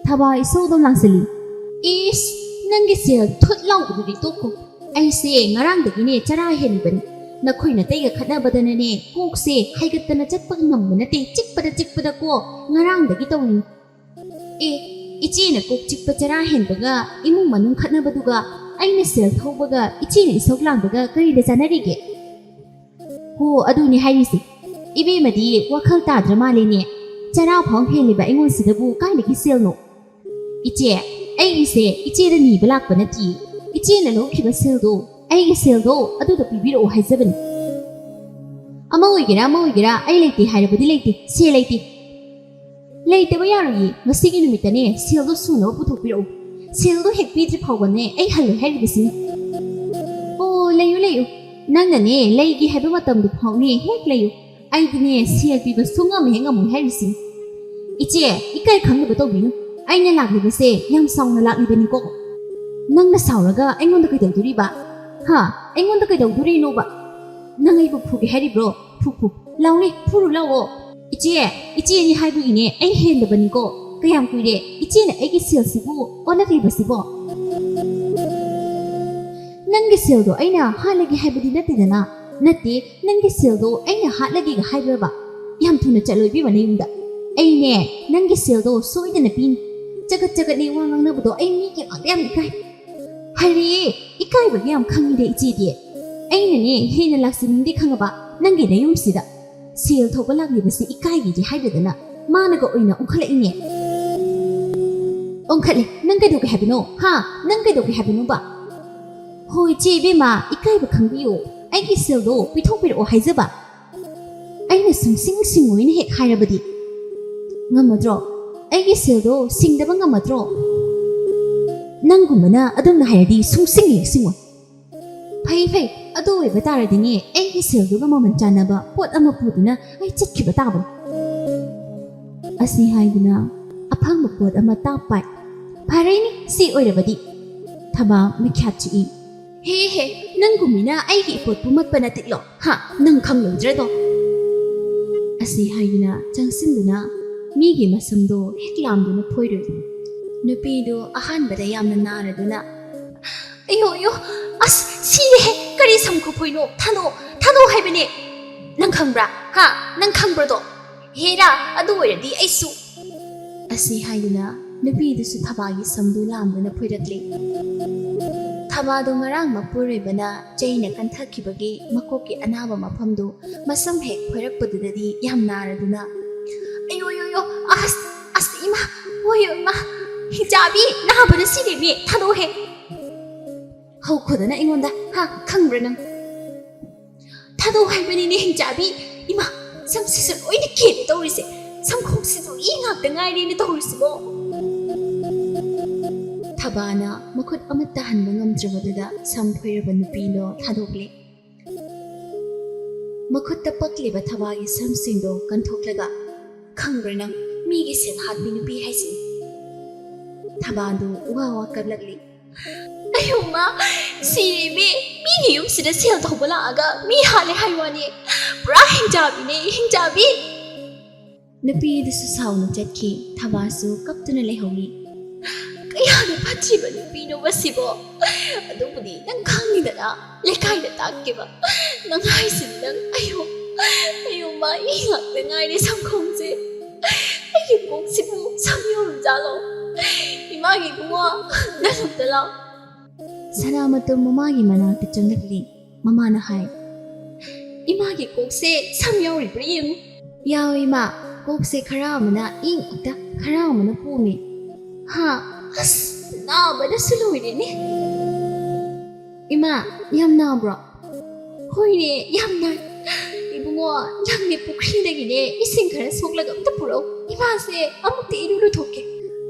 ꯊꯕꯥ ꯏꯁꯧꯗꯣ ꯂꯥꯡꯁꯤꯜꯂꯤ꯫ "ꯏꯁ, ꯅꯪꯒꯤ ꯁꯦꯜ ꯊꯨꯠ ꯂꯥꯎꯕꯗꯨꯗꯤ ꯇꯣꯛꯈꯣ꯫ ꯑꯩꯁꯦ ꯉꯔꯥꯡꯗꯒꯤꯅꯦ ꯆꯔꯥ ꯍꯦꯟꯕꯅꯤ꯫ ꯅꯈꯣꯏ ꯅꯇꯩꯒ ꯈꯠꯅꯕꯗꯅꯅꯦ ꯀꯣꯛꯁꯦ ꯍꯥꯏꯒꯠꯇꯅ ꯆꯠꯄ ꯉꯝꯕ ꯅꯠꯇꯦ꯫ ꯆꯤꯛꯄꯗ ꯆꯤꯛꯄꯗꯀꯣ ꯉꯔꯥꯡꯗꯒꯤ ꯇꯧꯔꯤꯅꯤ꯫" "ꯑꯦ, ꯏꯆꯦꯅ ꯀꯣꯛ ꯆꯤꯛꯄ ꯆꯔꯥ ꯍꯦꯟꯕꯒ ꯏꯃꯨꯡ ꯃꯅꯨꯡ ꯈꯠꯅꯕꯗꯨꯒ ꯑꯩꯅ ꯁꯦꯜ ꯊꯧꯕꯒ ꯏꯆꯦꯅ ꯏꯁꯧ ꯂꯥꯡꯕꯒ ꯀꯔꯤꯗ ꯆꯥꯟꯅꯔꯤꯒꯦ?" "ꯍꯣ, ꯑꯗꯨꯅꯤ ꯍꯥꯏꯔꯤꯁꯦ꯫ ꯏꯕꯦꯝꯃꯗꯤ ꯋꯥꯈꯜ ꯇꯥꯗ꯭ꯔ ꯃꯥꯜꯂꯦꯅꯦ꯫ ꯆꯔꯥ ꯐꯥꯎ ꯍꯦꯜꯂꯤꯕ ꯑꯩꯉꯣꯟꯁꯤꯗꯕꯨ ꯀꯥꯏꯗꯒꯤ ꯁꯦꯜꯅꯣ? ꯏꯆꯦ, ꯑꯩꯒꯤꯁꯦ ꯏꯆꯦꯗ ꯅꯤꯕ ꯂꯥꯛꯄ ꯅꯠꯇꯤꯌꯦ꯫ ꯏꯆꯦꯅ ꯂꯧꯈꯤꯕ ꯁꯦꯜꯗꯣ, ꯑꯩꯒꯤ ꯁꯦꯜꯗꯣ ꯑꯗꯨꯗ ꯄꯤꯕꯤꯔꯛꯑꯣ ꯍꯥꯏꯖꯕꯅꯤ꯫ ꯑꯃ ꯑꯣꯏꯒꯦꯔꯥ ꯑꯃ ꯑꯣꯏꯒꯦꯔꯥ, ꯑꯩ ꯂꯩꯇꯦ ꯍꯥꯏꯔꯕꯗꯤ ꯂꯩꯇꯦ, ꯁꯦꯜ ꯂꯩꯇꯦ꯫ ꯂꯩꯇꯕ ꯌꯥꯔꯣꯏꯌꯦ, ꯉꯁꯤꯒꯤ ꯅꯨꯃꯤꯠꯇꯅꯦ ꯁꯦꯜꯗꯣ ꯁꯨꯅꯕ ꯄꯨꯊꯣꯛꯄꯤꯔꯛꯎ꯫ ꯁꯦꯜꯗꯣ ꯍꯦꯛ ꯄꯤꯗ꯭ꯔꯤ ꯐꯥꯎꯕꯅꯦ ꯑꯩ ꯍꯜꯂꯣꯏ ꯍꯥꯏꯔꯤꯕꯁꯤꯅꯤ꯫ ꯑꯣ, ꯂꯩꯌꯨ ꯂꯩꯌꯨ, ꯅꯪꯅꯅꯦ ꯂꯩꯒꯦ ꯍꯥꯏꯕ ꯃꯇꯝꯗꯨ ꯐꯥꯎꯅꯦ ꯍꯦꯛ ꯂꯩꯌꯨ꯫ ꯑꯩꯗꯤꯅꯦ ꯁꯦꯜ ꯄꯤꯕ ꯁꯨꯡꯉꯝ ꯍꯦꯛ ꯉꯝꯃꯣꯏ ꯍꯥꯏꯔꯤꯁꯤꯅꯤ꯫ ꯏꯆꯦ, ꯏꯀꯥꯏ ꯈꯪꯗꯕ ꯇꯧꯕꯤꯅꯨ꯫ ꯑꯩꯅ ꯂꯥꯛꯂꯤꯕꯁꯦ ꯌꯥꯝ ꯁꯥꯎꯅ ꯂꯥꯛꯂꯤꯕꯅꯤꯀꯣ꯫ ꯅꯪꯅ ꯁꯥꯎꯔꯒ ꯑꯩꯉꯣꯟꯗ ꯀꯩꯗꯧꯗꯣꯔꯤꯕ? ꯍꯥ? ꯑꯩꯉꯣꯟꯗ ꯀꯩꯗꯧꯗꯣꯔꯤꯅꯣꯕ? ꯅꯪ ꯑꯩꯕꯨ ꯐꯨꯒꯦ ꯍꯥꯏꯔꯤꯕ꯭ꯔꯣ? ꯐꯨ ꯐꯨ꯫ ꯂꯥꯎꯅꯦ, ꯐꯨꯔꯨ ꯂꯥꯛꯑꯣ꯫ ꯏꯆꯦ, ꯏꯆꯦꯅꯤ ꯍꯥꯏꯕꯒꯤꯅꯦ ꯑꯩ ꯍꯦꯟꯗꯕꯅꯤꯀꯣ꯫ ꯀꯌꯥꯝ ꯀꯨꯏꯔꯦ ꯏꯆꯦꯅ ꯑꯩꯒꯤ ꯁꯦꯜꯁꯤꯕꯨ ꯑꯣꯟꯅꯈ꯭ꯔꯤꯕꯁꯤꯕꯣ? ꯅꯪꯒꯤ ꯁꯦꯜꯗꯣ ꯑꯩꯅ ꯍꯥꯠꯂꯒꯦ ꯍꯥꯏꯕꯗꯤ ꯅꯠꯇꯦꯗꯅ꯫ ꯅꯠꯇꯦ, ꯅꯪꯒꯤ ꯁꯦꯜꯗꯣ ꯑꯩꯅ ꯍꯥꯠꯂꯒꯦꯒ ꯍꯥꯏꯕ꯭ꯔꯕ? ꯌꯥꯝ ꯊꯨꯅ ꯆꯠꯂꯣ ꯏꯕꯦꯝꯃ ꯅꯌꯨꯝꯗ꯫ ꯑꯩꯅꯦ ꯅꯪꯒꯤ ꯁꯦꯜꯗꯣ ꯁꯣꯏꯗꯅ ꯄꯤꯅꯤ꯫ ꯆꯒꯠ ꯆꯒꯠꯅꯦ ꯋꯥ ꯉꯥꯡꯅꯕꯗꯣ ꯑꯩ ꯃꯤꯒꯤ ꯃꯥꯡꯗ ꯌꯥꯝ ꯏꯀꯥꯏ꯫ ꯍꯩꯔꯦ, ꯏꯀꯥꯏꯕꯒ ꯌꯥꯝ ꯈꯪꯉꯤꯗ ꯏꯆꯦꯗꯤ꯫ ꯑꯩꯅꯅꯦ ꯍꯦꯟꯅ ꯂꯥꯛꯆꯅꯤꯡꯗꯦ ꯈꯪꯉꯕ ꯅꯪꯒꯤ ꯅꯌꯨꯝꯁꯤꯗ꯫ ꯁꯦꯜ ꯊꯧꯕ ꯂꯥꯛꯂꯤꯕꯁꯤ ꯏꯀꯥꯏꯒꯤꯗꯤ ꯍꯥꯏꯗꯗꯅ ꯃꯥꯅꯒ ꯑꯣꯏꯅ ꯑꯣꯟꯈꯠꯂꯛꯏꯅꯦ꯫ ꯑꯣꯟꯈꯠꯂꯦ, ꯅꯪ ꯀꯩꯗꯧꯒꯦ ꯍꯥꯏꯕꯅꯣ? ꯍꯥ? ꯅꯪ ꯀꯩꯗꯧꯒꯦ ꯍꯥꯏꯕꯅꯣꯕ? ꯍꯣ ꯏꯆꯦ ꯏꯕꯦꯝꯃ, ꯏꯀꯥꯏꯕ ꯈꯪꯕꯤꯌꯨ꯫ ꯑꯩꯒꯤ ꯁꯦꯜꯗꯣ ꯄꯤꯊꯣꯛꯄꯤꯔꯛꯑꯣ ꯍꯥꯏꯖꯕ꯫ ꯑꯩꯅ ꯁꯨꯡꯁꯤꯡ ꯁꯤꯡꯉꯣꯏꯅ ꯍꯦꯛ ꯍꯥꯏꯔꯕꯗꯤ ꯉꯝꯃꯗ꯭ꯔꯣ? ꯑꯩꯒꯤ ꯁꯦꯜꯗꯣ ꯁꯤꯡꯗꯕ ꯉꯝꯃꯗ꯭ꯔꯣ? ꯅꯪꯒꯨꯝꯕꯅ ꯑꯗꯨꯝꯅ ꯍꯥꯏꯔꯗꯤ ꯁꯨꯡꯁꯤꯡ ꯍꯦꯛ ꯁꯤꯡꯉꯣꯏ꯫ ꯐꯩ ꯐꯩ, ꯑꯗꯨ ꯑꯣꯏꯕ ꯇꯥꯔꯗꯤꯅꯦ ꯑꯩꯒꯤ ꯁꯦꯜꯗꯨꯒ ꯃꯃꯜ ꯆꯥꯟꯅꯕ ꯄꯣꯠ ꯑꯃ ꯄꯨꯗꯨꯅ ꯑꯩ ꯆꯠꯈꯤꯕ ꯇꯥꯕꯅꯤ꯫ ꯑꯁꯤ ꯍꯥꯏꯗꯨꯅ ꯑꯐꯪꯕ ꯄꯣꯠ ꯑꯃ ꯇꯥꯞ ꯄꯥꯏ꯫ ꯐꯔꯦꯅꯦ, ꯁꯤ ꯑꯣꯏꯔꯕꯗꯤ꯫ ꯊꯕꯥꯛ ꯃꯤꯈ꯭ꯌꯥꯠ ꯆꯤꯛꯏ꯫ ꯍꯦ ꯍꯦ, ꯅꯪꯒꯨꯝꯃꯤꯅ ꯑꯩꯒꯤ ꯏꯄꯣꯠꯄꯨ ꯃꯠꯄ ꯅꯠꯇꯤꯛꯂꯣ? ꯍꯥ, ꯅꯪ ꯈꯪꯂꯨꯗ꯭ꯔꯦꯗꯣ꯫ ꯑꯁꯤ ꯍꯥꯏꯗꯨꯅ ꯆꯪꯁꯤꯟꯗꯨꯅ ꯃꯤꯒꯤ ꯃꯁꯝꯗꯣ ꯍꯦꯛ ꯂꯥꯝꯗꯨꯅ ꯐꯣꯏꯔꯨꯏ꯫ ꯅꯨꯄꯤꯗꯨ ꯑꯍꯥꯟꯕꯗ ꯌꯥꯝꯅ ꯅꯥꯔꯗꯨꯅ, "ꯑꯌꯣ ꯑꯌꯣ, ꯑꯁ, ꯁꯤꯔꯦꯍꯦ, ꯀꯔꯤ ꯁꯝ ꯈꯨꯐꯣꯏꯅꯣ? ꯊꯥꯗꯣꯛꯑꯣ, ꯊꯥꯗꯣꯛꯑꯣ ꯍꯥꯏꯕꯅꯦ꯫ ꯅꯪ ꯈꯪꯕ꯭ꯔꯥ? ꯍꯥ, ꯅꯪ ꯈꯪꯕ꯭ꯔꯗꯣ? ꯍꯦꯔꯥ, ꯑꯗꯨ ꯑꯣꯏꯔꯗꯤ ꯑꯩꯁꯨ"꯫ ꯑꯁꯤ ꯍꯥꯏꯗꯨꯅ ꯅꯨꯄꯤꯗꯨꯁꯨ ꯊꯕꯥꯒꯤ ꯁꯝꯗꯨ ꯂꯥꯝꯗꯨꯅ ꯐꯣꯏꯔꯛꯂꯦ꯫ ꯊꯕꯥꯗꯨ ꯉꯔꯥꯡ ꯃꯄꯨꯔꯣꯏꯕꯅ ꯆꯩꯅ ꯀꯟꯊꯈꯤꯕꯒꯤ ꯃꯀꯣꯛꯀꯤ ꯑꯅꯥꯕ ꯃꯐꯝꯗꯨ ꯃꯁꯝ ꯍꯦꯛ ꯈꯣꯏꯔꯛꯄꯗꯨꯗꯗꯤ ꯌꯥꯝ ꯅꯥꯔꯗꯨꯅ, "ꯑꯌꯣ, ꯑꯌꯣ, ꯑꯌꯣ, ꯑꯁ, ꯑꯁ, ꯏꯃꯥ, ꯍꯣꯏ, ꯏꯃꯥ, ꯍꯤꯡꯆꯥꯕꯤ, ꯅꯥꯕꯅ ꯁꯤꯔꯦꯃꯤ, ꯊꯥꯗꯣꯛꯑꯣꯍꯦ꯫ ꯍꯧꯈꯣꯗꯅ ꯑꯩꯉꯣꯟꯗ, ꯍꯥ, ꯈꯪꯕ꯭ꯔꯥ ꯅꯪ? ꯊꯥꯗꯣꯛꯑꯣ ꯍꯥꯏꯕꯅꯤꯅꯦ, ꯍꯤꯡꯆꯥꯕꯤ꯫ ꯏꯃꯥ, ꯁꯝꯁꯤꯁꯨ ꯂꯣꯏꯅ ꯀꯦꯜꯂꯦ ꯇꯧꯔꯤꯁꯦ꯫ ꯁꯝꯈꯣꯡꯁꯤꯁꯨ ꯏ ꯉꯥꯛꯇ ꯉꯥꯏꯔꯦꯅꯦ ꯇꯧꯔꯤꯁꯤꯕꯣ?" ꯊꯕꯥꯅ ꯃꯈꯨꯠ ꯑꯃꯠꯇ ꯍꯟꯕ ꯉꯝꯗ꯭ꯔꯕꯗꯨꯗ ꯁꯝ ꯐꯣꯏꯔꯕ ꯅꯨꯄꯤꯗꯣ ꯊꯥꯗꯣꯛꯂꯦ꯫ ꯃꯈꯨꯠꯇ ꯄꯛꯂꯤꯕ ꯊꯕꯥꯒꯤ ꯁꯝꯁꯤꯡꯗꯣ ꯀꯟꯊꯣꯛꯂꯒ, "ꯈꯪꯕ꯭ꯔꯥ ꯅꯪ, ꯃꯤꯒꯤ ꯁꯦꯜ ꯍꯥꯠꯄꯤ ꯅꯨꯄꯤ ꯍꯥꯏꯁꯤꯅꯤ"꯫ ꯊꯕꯥꯗꯨ ꯋꯥ ꯋꯥ ꯀꯞꯂꯛꯂꯤ꯫ "ꯑꯌꯣ ꯃꯥ, ꯁꯤꯔꯦꯃꯤ, ꯃꯤꯒꯤ ꯌꯨꯝꯁꯤꯗ ꯁꯦꯜ ꯊꯧꯕ ꯂꯥꯛꯑꯒ ꯃꯤ ꯍꯥꯠꯂꯦ ꯍꯥꯏ ꯋꯥꯅꯤ, ꯄꯨꯔꯥ ꯍꯤꯡꯆꯥꯕꯤꯅꯦ, ꯍꯤꯡꯆꯥꯕꯤ!" ꯅꯨꯄꯤꯗꯨꯁꯨ ꯁꯥꯎꯅ ꯆꯠꯈꯤ꯫ ꯊꯕꯥꯁꯨ ꯀꯞꯇꯨꯅ ꯂꯩꯍꯧꯏ꯫ "ꯀꯌꯥꯗ ꯐꯠꯇ꯭ꯔꯤꯕ ꯅꯨꯄꯤꯅꯣꯕ ꯁꯤꯕꯣ? ꯑꯗꯨꯕꯨꯗꯤ ꯅꯪ ꯈꯪꯉꯤꯗꯅ, ꯂꯩꯀꯥꯏꯗ ꯇꯥꯛꯀꯦꯕ꯫ ꯅꯪ ꯍꯥꯏꯁꯤꯅꯤ ꯅꯪ꯫ ꯑꯌꯣ, ꯑꯌꯣ ꯃꯥ, ꯏ ꯉꯥꯛꯇ ꯉꯥꯏꯔꯦ ꯁꯝꯈꯣꯡꯁꯦ꯫ ꯑꯩꯒꯤ ꯀꯣꯛꯁꯤꯕꯨ ꯁꯝ ꯌꯧꯔꯝꯖꯥꯠꯂꯣ? ꯏꯃꯥꯒꯤ ꯏꯕꯨꯡꯉꯣ, ꯅꯪ ꯑꯝꯇ ꯂꯥꯎ"꯫ ꯁꯅꯥꯃꯇꯨꯝ ꯃꯃꯥꯒꯤ ꯃꯅꯥꯛꯇ ꯆꯪꯂꯛꯂꯤ꯫ ꯃꯃꯥꯅ ꯍꯥꯏ, "ꯏꯃꯥꯒꯤ ꯀꯣꯛꯁꯦ ꯁꯝ ꯌꯥꯎꯔꯤꯕ꯭ꯔꯥ ꯌꯦꯡꯉꯨ"꯫ "ꯌꯥꯎꯏ ꯏꯃꯥ, ꯀꯣꯛꯁꯦ ꯈꯔ ꯑꯃꯅ ꯏ ꯉꯥꯛꯇ, ꯈꯔ ꯑꯃꯅ ꯄꯣꯝꯃꯤ"꯫ "ꯍꯥ? ꯑꯁ, ꯅꯥꯕꯅꯁꯨ ꯂꯣꯏꯔꯦꯅꯦ"꯫ "ꯏꯃꯥ, ꯌꯥꯝ ꯅꯥꯕ꯭ꯔꯣ?" "ꯍꯣꯏꯅꯦ, ꯌꯥꯝ ꯅꯥꯏ꯫ ꯏꯕꯨꯡꯉꯣ, ꯅꯪꯅꯦ ꯄꯨꯈ꯭ꯔꯤꯗꯒꯤꯅꯦ ꯏꯁꯤꯡ ꯈꯔ ꯁꯣꯛꯂꯒ ꯑꯝꯇ ꯄꯨꯔꯛꯎ꯫ ꯏꯃꯥꯁꯦ ꯑꯃꯨꯛꯇ ꯏꯔꯨ ꯂꯨꯊꯣꯛꯀꯦ"꯫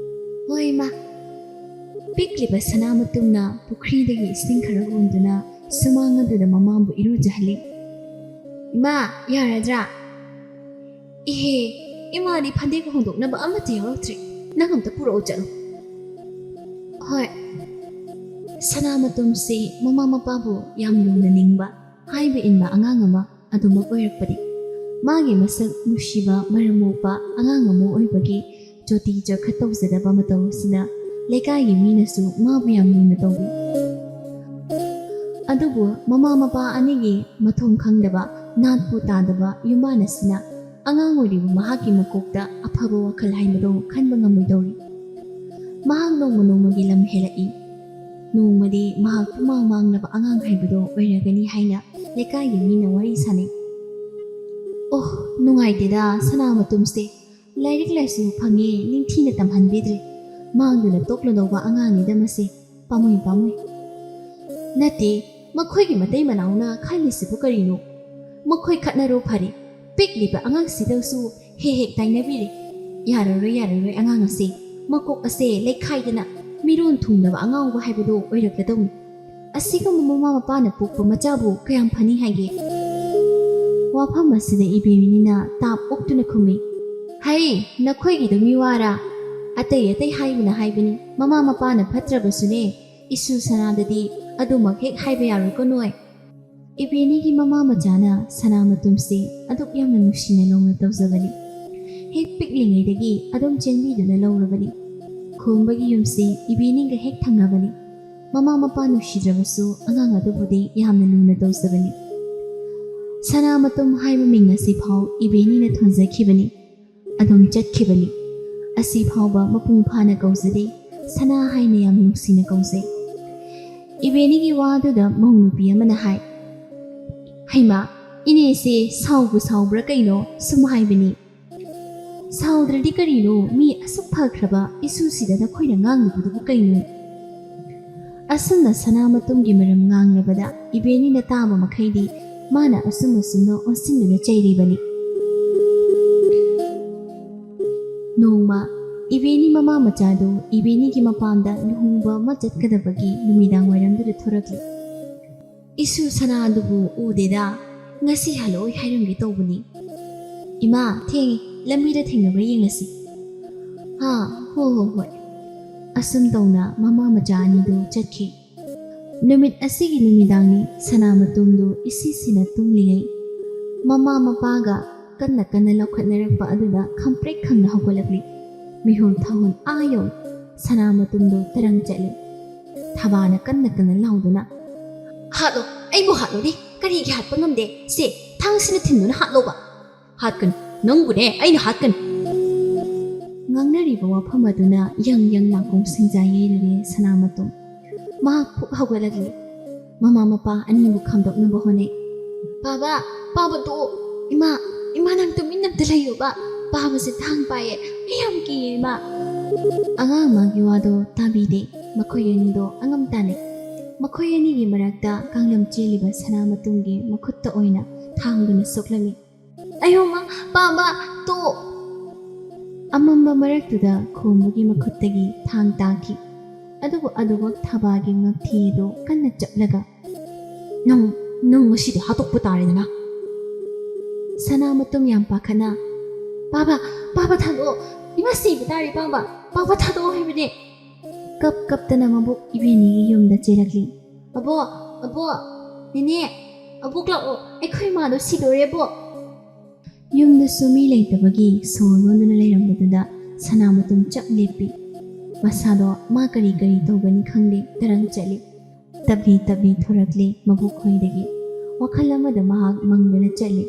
"ꯍꯣꯏ ꯏꯃꯥ"꯫ ꯄꯤꯛꯂꯤꯕ ꯁꯅꯥꯃꯇꯨꯝꯅ ꯄꯨꯈ꯭ꯔꯤꯗꯒꯤ ꯏꯁꯤꯡ ꯈꯔ ꯍꯣꯟꯗꯨꯅ ꯁꯨꯃꯥꯡ ꯑꯗꯨꯗ ꯃꯃꯥꯕꯨ ꯏꯔꯨꯖꯍꯜꯂꯤ꯫ "ꯏꯃꯥ, ꯌꯥꯔꯗ꯭ꯔꯥ?" "ꯏꯍꯦ, ꯏꯃꯥꯗꯤ ꯐꯅꯦꯛ ꯍꯣꯡꯗꯣꯛꯅꯕ ꯑꯃꯠꯇ ꯌꯥꯎꯔꯛꯇ꯭ꯔꯦ꯫ ꯅꯪ ꯑꯝꯇ ꯄꯨꯔꯛꯎ ꯆꯠꯂꯨ"꯫ "ꯍꯣꯏ"꯫ ꯁꯅꯥꯃꯇꯨꯝꯁꯤ ꯃꯃꯥ ꯃꯄꯥꯕꯨ ꯌꯥꯝ ꯂꯨꯅ ꯅꯤꯡꯕ, ꯍꯥꯏꯕ ꯏꯟꯕ ꯑꯉꯥꯡ ꯑꯃ ꯑꯗꯨꯃꯛ ꯑꯣꯏꯔꯛꯄꯅꯤ꯫ ꯃꯥꯒꯤ ꯃꯁꯛ ꯅꯨꯡꯁꯤꯕ, ꯃꯔꯝ ꯃꯣꯛꯄ ꯑꯉꯥꯡ ꯑꯃ ꯑꯣꯏꯕꯒꯤ ꯆꯣꯇꯤ ꯆꯣꯈꯠ ꯇꯧꯖꯗꯕ ꯃꯇꯧ ꯑꯁꯤꯅ ꯂꯩꯀꯥꯏꯒꯤ ꯃꯤꯅꯁꯨ ꯃꯥꯕꯨ ꯌꯥꯝ ꯂꯨꯅ ꯇꯧꯏ꯫ ꯑꯗꯨꯕꯨ ꯃꯃꯥ ꯃꯄꯥ ꯑꯅꯤꯒꯤ ꯃꯊꯣꯡ ꯈꯪꯗꯕ, ꯅꯥꯠꯄꯨ ꯇꯥꯗꯕ ꯌꯨꯝꯕꯥꯟ ꯑꯁꯤꯅ ꯑꯉꯥꯡ ꯑꯣꯏꯔꯤꯕ ꯃꯍꯥꯛꯀꯤ ꯃꯀꯣꯛꯇ ꯑꯐꯕ ꯋꯥꯈꯜ ꯍꯥꯏꯕꯗꯨ ꯈꯟꯕ ꯉꯝꯂꯣꯏꯗꯧꯔꯤ꯫ ꯃꯍꯥꯛ ꯅꯣꯡꯃ ꯅꯣꯡꯃꯒꯤ ꯂꯝ ꯍꯦꯜꯂꯛꯏ꯫ ꯅꯣꯡꯃꯗꯤ ꯃꯍꯥꯛ ꯄꯨꯃꯥꯡ ꯃꯥꯡꯂꯕ ꯑꯉꯥꯡ ꯍꯥꯏꯕꯗꯣ ꯑꯣꯏꯔꯒꯅꯤ ꯍꯥꯏꯅ ꯂꯩꯀꯥꯏꯒꯤ ꯃꯤꯅ ꯋꯥꯔꯤ ꯁꯥꯅꯩ꯫ "ꯑꯣꯍ, ꯅꯨꯡꯉꯥꯏꯇꯦꯗ ꯁꯅꯥ ꯃꯇꯨꯝꯁꯦ꯫ ꯂꯥꯏꯔꯤꯛ ꯂꯥꯏꯁꯨ ꯐꯪꯉꯦ, ꯅꯤꯡꯊꯤꯅ ꯇꯝꯍꯟꯕꯤꯗ꯭ꯔꯦ꯫ ꯃꯥꯡꯗꯨꯅ ꯇꯣꯛꯂꯗꯧꯕ ꯑꯉꯥꯡꯅꯤꯗ ꯃꯁꯦ꯫ ꯄꯥꯝꯃꯨꯏ, ꯄꯥꯝꯃꯨꯏ꯫" "ꯅꯠꯇꯦ, ꯃꯈꯣꯏꯒꯤ ꯃꯇꯩ ꯃꯅꯥꯎꯅ ꯈꯜꯂꯤꯁꯤꯕꯨ ꯀꯔꯤꯅꯣ? ꯃꯈꯣꯏ ꯈꯠꯅꯔꯣ ꯐꯔꯦ, ꯄꯤꯛꯂꯤꯕ ꯑꯉꯥꯡꯁꯤꯗꯁꯨ ꯍꯦꯛ ꯍꯦꯛ ꯇꯥꯏꯅꯕꯤꯔꯦ꯫ ꯌꯥꯔꯔꯣꯏ, ꯌꯥꯔꯔꯣꯏ, ꯑꯉꯥꯡ ꯑꯁꯦ ꯃꯀꯣꯛ ꯑꯁꯦ ꯂꯩꯈꯥꯏꯗꯅ ꯃꯤꯔꯣꯟ ꯊꯨꯡꯗꯕ ꯑꯉꯥꯎꯕ ꯍꯥꯏꯕꯗꯣ ꯑꯣꯏꯔꯛꯂꯗꯧꯅꯤ꯫ ꯑꯁꯤꯒꯨꯝꯕ ꯃꯃꯥ ꯃꯄꯥꯅ ꯄꯣꯛꯄ ꯃꯆꯥꯕꯨ ꯀꯌꯥꯝ ꯐꯅꯤ ꯍꯥꯏꯒꯦ?" ꯋꯥꯐꯝ ꯑꯁꯤꯗ ꯏꯕꯦꯝꯅꯤꯅ ꯇꯥꯞ ꯑꯣꯛꯇꯨꯅ ꯈꯨꯝꯃꯤ, "ꯍꯩ, ꯅꯈꯣꯏꯒꯤꯗꯨ ꯃꯤ ꯋꯥꯔꯥ? ꯑꯇꯩ ꯑꯇꯩ ꯍꯥꯏꯕꯅ ꯍꯥꯏꯕꯅꯤ, ꯃꯃꯥ ꯃꯄꯥꯅ ꯐꯠꯇ꯭ꯔꯕꯁꯨꯅꯦ, ꯏꯁꯨ ꯁꯅꯥꯗꯗꯤ ꯑꯗꯨꯃꯛ ꯍꯦꯛ ꯍꯥꯏꯕ ꯌꯥꯔꯣꯏꯀꯣ ꯅꯣꯏ꯫" ꯏꯕꯦꯅꯤꯒꯤ ꯃꯃꯥ ꯃꯆꯥꯅ ꯁꯅꯥ ꯃꯇꯨꯝꯁꯤ ꯑꯗꯨꯛ ꯌꯥꯝꯅ ꯅꯨꯡꯁꯤꯅ ꯂꯧꯅ ꯇꯧꯖꯕꯅꯤ꯫ ꯍꯦꯛ ꯄꯤꯛꯂꯤꯉꯩꯗꯒꯤ ꯑꯗꯨꯝ ꯆꯦꯟꯕꯤꯗꯨꯅ ꯂꯧꯔꯕꯅꯤ꯫ ꯈꯣꯡꯕꯒꯤ ꯌꯨꯝꯁꯤ ꯏꯕꯦꯅꯤꯒ ꯍꯦꯛ ꯊꯪꯅꯕꯅꯤ꯫ ꯃꯃꯥ ꯃꯄꯥ ꯅꯨꯡꯁꯤꯗ꯭ꯔꯕꯁꯨ ꯑꯉꯥꯡ ꯑꯗꯨꯕꯨꯗꯤ ꯌꯥꯝꯅ ꯂꯨꯅ ꯇꯧꯖꯕꯅꯤ꯫ ꯁꯅꯥ ꯃꯇꯨꯝ ꯍꯥꯏꯕ ꯃꯤꯡ ꯑꯁꯤ ꯐꯥꯎ ꯏꯕꯦꯅꯤꯅ ꯊꯣꯟꯖꯈꯤꯕꯅꯤ꯫ ꯑꯗꯨꯝ ꯆꯠꯈꯤꯕꯅꯤ꯫ ꯑꯁꯤ ꯐꯥꯎꯕ ꯃꯄꯨꯡ ꯐꯥꯅ ꯀꯧꯖꯗꯦ꯫ ꯁꯅꯥ ꯍꯥꯏꯅ ꯌꯥꯝ ꯅꯨꯡꯁꯤꯅ ꯀꯧꯖꯩ꯫ ꯏꯕꯦꯅꯤꯒꯤ ꯋꯥꯗꯨꯗ ꯃꯧ ꯅꯨꯄꯤ ꯑꯃꯅ ꯍꯥꯏ, "ꯍꯩꯃꯥ, ꯏꯅꯦꯁꯦ ꯁꯥꯎꯕꯨ ꯁꯥꯎꯕ꯭ꯔꯥ ꯀꯩꯅꯣ? ꯁꯨꯝ ꯍꯥꯏꯕꯅꯤ꯫" "ꯁꯥꯎꯗ꯭ꯔꯗꯤ ꯀꯔꯤꯅꯣ? ꯃꯤ ꯑꯁꯨꯛ ꯐꯈ꯭ꯔꯕ ꯏꯁꯨꯁꯤꯗ ꯅꯈꯣꯏꯅ ꯉꯥꯡꯂꯤꯕꯗꯨꯕꯨ ꯀꯩꯅꯣ?" ꯑꯁꯨꯝꯅ ꯁꯅꯥ ꯃꯇꯨꯝꯒꯤ ꯃꯔꯝ ꯉꯥꯡꯂꯕꯗ ꯏꯕꯦꯅꯤꯅ ꯇꯥꯕ ꯃꯈꯩꯗꯤ ꯃꯥꯅ ꯑꯁꯨꯝ ꯑꯁꯨꯝꯅ ꯑꯣꯟꯁꯤꯟꯗꯨꯅ ꯆꯩꯔꯤꯕꯅꯤ꯫ ꯅꯣꯡꯃ ꯏꯕꯦꯅꯤ ꯃꯃꯥ ꯃꯆꯥꯗꯨ ꯏꯕꯦꯅꯤꯒꯤ ꯃꯄꯥꯝꯗ ꯂꯨꯍꯣꯡꯕ ꯑꯃ ꯆꯠꯀꯗꯕꯒꯤ ꯅꯨꯃꯤꯗꯥꯡ ꯋꯥꯏꯔꯝꯗꯨꯗ ꯊꯣꯔꯛꯂꯤ꯫ "ꯏꯁꯨ ꯁꯅꯥꯗꯨꯕꯨ ꯎꯗꯦꯗ, ꯉꯁꯤ ꯍꯜꯂꯛꯑꯣꯏ ꯍꯥꯏꯔꯝꯒꯦ ꯇꯧꯕꯅꯤ꯫ ꯏꯃꯥ, ꯊꯦꯡꯉꯦ, ꯂꯝꯕꯤꯗ ꯊꯦꯡꯅꯕ꯭ꯔꯥ ꯌꯦꯡꯂꯁꯤ꯫" "ꯑꯥ, ꯍꯣ ꯍꯣ ꯍꯣꯏ꯫" ꯑꯁꯨꯝ ꯇꯧꯅ ꯃꯃꯥ ꯃꯆꯥ ꯑꯅꯤꯗꯨ ꯆꯠꯈꯤ꯫ ꯅꯨꯃꯤꯠ ꯑꯁꯤꯒꯤ ꯅꯨꯃꯤꯗꯥꯡꯅꯤ꯫ ꯁꯅꯥ ꯃꯇꯨꯝꯗꯨ ꯏꯁꯤꯁꯤꯅ ꯇꯨꯝꯂꯤꯉꯩ ꯃꯃꯥ ꯃꯄꯥꯒ ꯀꯟꯅ ꯀꯟꯅ ꯂꯧꯈꯠꯅꯔꯛꯄ ꯑꯗꯨꯗ ꯈꯪꯄ꯭ꯔꯦꯛ ꯈꯪꯅ ꯍꯧꯒꯠꯂꯛꯂꯤ꯫ ꯃꯤꯍꯨꯜ ꯊꯥꯍꯨꯜ ꯑꯥ ꯌꯧꯏ꯫ ꯁꯅꯥ ꯃꯇꯨꯝꯗꯨ ꯇꯔꯪ ꯆꯠꯂꯤ꯫ ꯊꯕꯥꯅ ꯀꯟꯅ ꯀꯟꯅ ꯂꯥꯎꯗꯨꯅ, "ꯍꯥꯠꯂꯣ, ꯑꯩꯕꯨ ꯍꯥꯠꯂꯣꯗꯤ, ꯀꯔꯤꯒꯤ ꯍꯥꯠꯄ ꯉꯝꯗꯦ? ꯁꯦ, ꯊꯥꯡꯁꯤꯅ ꯊꯤꯟꯗꯨꯅ ꯍꯥꯠꯂꯣꯕ꯫" "ꯍꯥꯠꯀꯅꯤ, ꯅꯪꯕꯨꯅꯦ ꯑꯩꯅ ꯍꯥꯠꯀꯅꯤ꯫" ꯉꯥꯡꯅꯔꯤꯕ ꯋꯥꯐꯝ ꯑꯗꯨꯅ ꯌꯪ ꯌꯪ ꯅꯥꯀꯣꯡ ꯁꯤꯡꯖꯥ ꯌꯩꯔꯨꯔꯦ ꯁꯅꯥ ꯃꯇꯨꯝ꯫ ꯃꯍꯥꯛ ꯐꯨꯛ ꯍꯧꯒꯠꯂꯛꯂꯤ꯫ ꯃꯃꯥ ꯃꯄꯥ ꯑꯅꯤꯕꯨ ꯈꯥꯝꯗꯣꯛꯅꯕ ꯍꯣꯠꯅꯩ꯫ "ꯄꯥꯕ, ꯄꯥꯕ ꯇꯣꯛꯑꯣ꯫ ꯏꯃꯥ, ꯏꯃꯥ ꯅꯪ ꯇꯨꯃꯤꯟꯅ ꯑꯝꯇ ꯂꯩꯌꯣꯕ꯫ ꯄꯥꯕꯁꯦ ꯊꯥꯡ ꯄꯥꯏꯌꯦ꯫ ꯑꯩ ꯌꯥꯝ ꯀꯤꯌꯦ ꯏꯃꯥ꯫" ꯑꯉꯥꯡ ꯑꯃꯒꯤ ꯋꯥꯗꯣ ꯇꯥꯕꯤꯗꯦ꯫ ꯃꯈꯣꯏ ꯑꯅꯤꯗꯣ ꯑꯉꯝ ꯇꯥꯅꯩ꯫ ꯃꯈꯣꯏ ꯑꯅꯤꯒꯤ ꯃꯔꯛꯇ ꯀꯥꯡꯂꯝ ꯆꯦꯜꯂꯤꯕ ꯁꯅꯥꯃꯇꯨꯝꯒꯤ ꯃꯈꯨꯠꯇ ꯑꯣꯏꯅ ꯊꯥꯡꯗꯨꯅ ꯁꯣꯛꯂꯝꯃꯤ꯫ "ꯑꯌꯣ ꯃꯥ, ꯄꯥꯕ, ꯇꯣ!" ꯑꯃꯝꯕ ꯃꯔꯛꯇꯨꯗ ꯈꯣꯝꯕꯒꯤ ꯃꯈꯨꯠꯇꯒꯤ ꯊꯥꯡ ꯇꯥꯈꯤ꯫ ꯑꯗꯨꯕꯨ ꯑꯗꯨꯃꯛ ꯊꯕꯥꯒꯤ ꯉꯛꯊꯤ ꯑꯗꯨ ꯀꯟꯅ ꯆꯞꯂꯒ, "ꯅꯪ, ꯅꯪ ꯉꯁꯤꯗꯤ ꯍꯥꯠꯇꯣꯛꯄ ꯇꯥꯔꯦꯗꯅ!" ꯁꯅꯥꯃꯇꯨꯝ ꯌꯥꯝ ꯄꯥꯈꯠꯅ, "ꯄꯥꯕ, ꯄꯥꯕ ꯊꯥꯗꯣꯛꯑꯣ꯫ ꯏꯃꯥ ꯁꯤꯕ ꯇꯥꯔꯦ ꯄꯥꯕ꯫ ꯄꯥꯕ ꯊꯥꯗꯣꯛꯑꯣ ꯍꯥꯏꯕꯅꯦ꯫" ꯀꯞ ꯀꯞꯇꯅ ꯃꯕꯣꯛ ꯏꯕꯦꯟꯅꯤꯒꯤ ꯌꯨꯝꯗ ꯆꯦꯜꯂꯛꯂꯤ꯫ "ꯑꯕꯣ, ꯑꯕꯣ, ꯅꯦꯅꯦ, ꯑꯕꯣꯛ ꯂꯥꯛꯑꯣ꯫ ꯑꯩꯈꯣꯏ ꯏꯃꯥꯗꯣ ꯁꯤꯗꯣꯔꯦꯕꯣ꯫" ꯌꯨꯝꯗꯁꯨ ꯃꯤ ꯂꯩꯇꯕꯒꯤ ꯁꯣꯔ ꯂꯣꯟꯗꯨꯅ ꯂꯩꯔꯝꯕꯗꯨꯗ ꯁꯅꯥꯃꯇꯨꯝ ꯆꯞ ꯂꯦꯞꯄꯤ꯫ ꯃꯁꯥꯗꯣ ꯃꯥ ꯀꯔꯤ ꯀꯔꯤ ꯇꯧꯒꯅꯤ ꯈꯪꯗꯦ, ꯇꯔꯪ ꯆꯠꯂꯤ꯫ ꯇꯞꯂꯤ ꯇꯞꯂꯤ ꯊꯣꯔꯛꯂꯤ ꯃꯕꯣꯛ ꯈꯣꯏꯗꯒꯤ꯫ ꯋꯥꯈꯜ ꯑꯃꯗ ꯃꯍꯥꯛ ꯃꯪꯗꯨꯅ ꯆꯠꯂꯤ꯫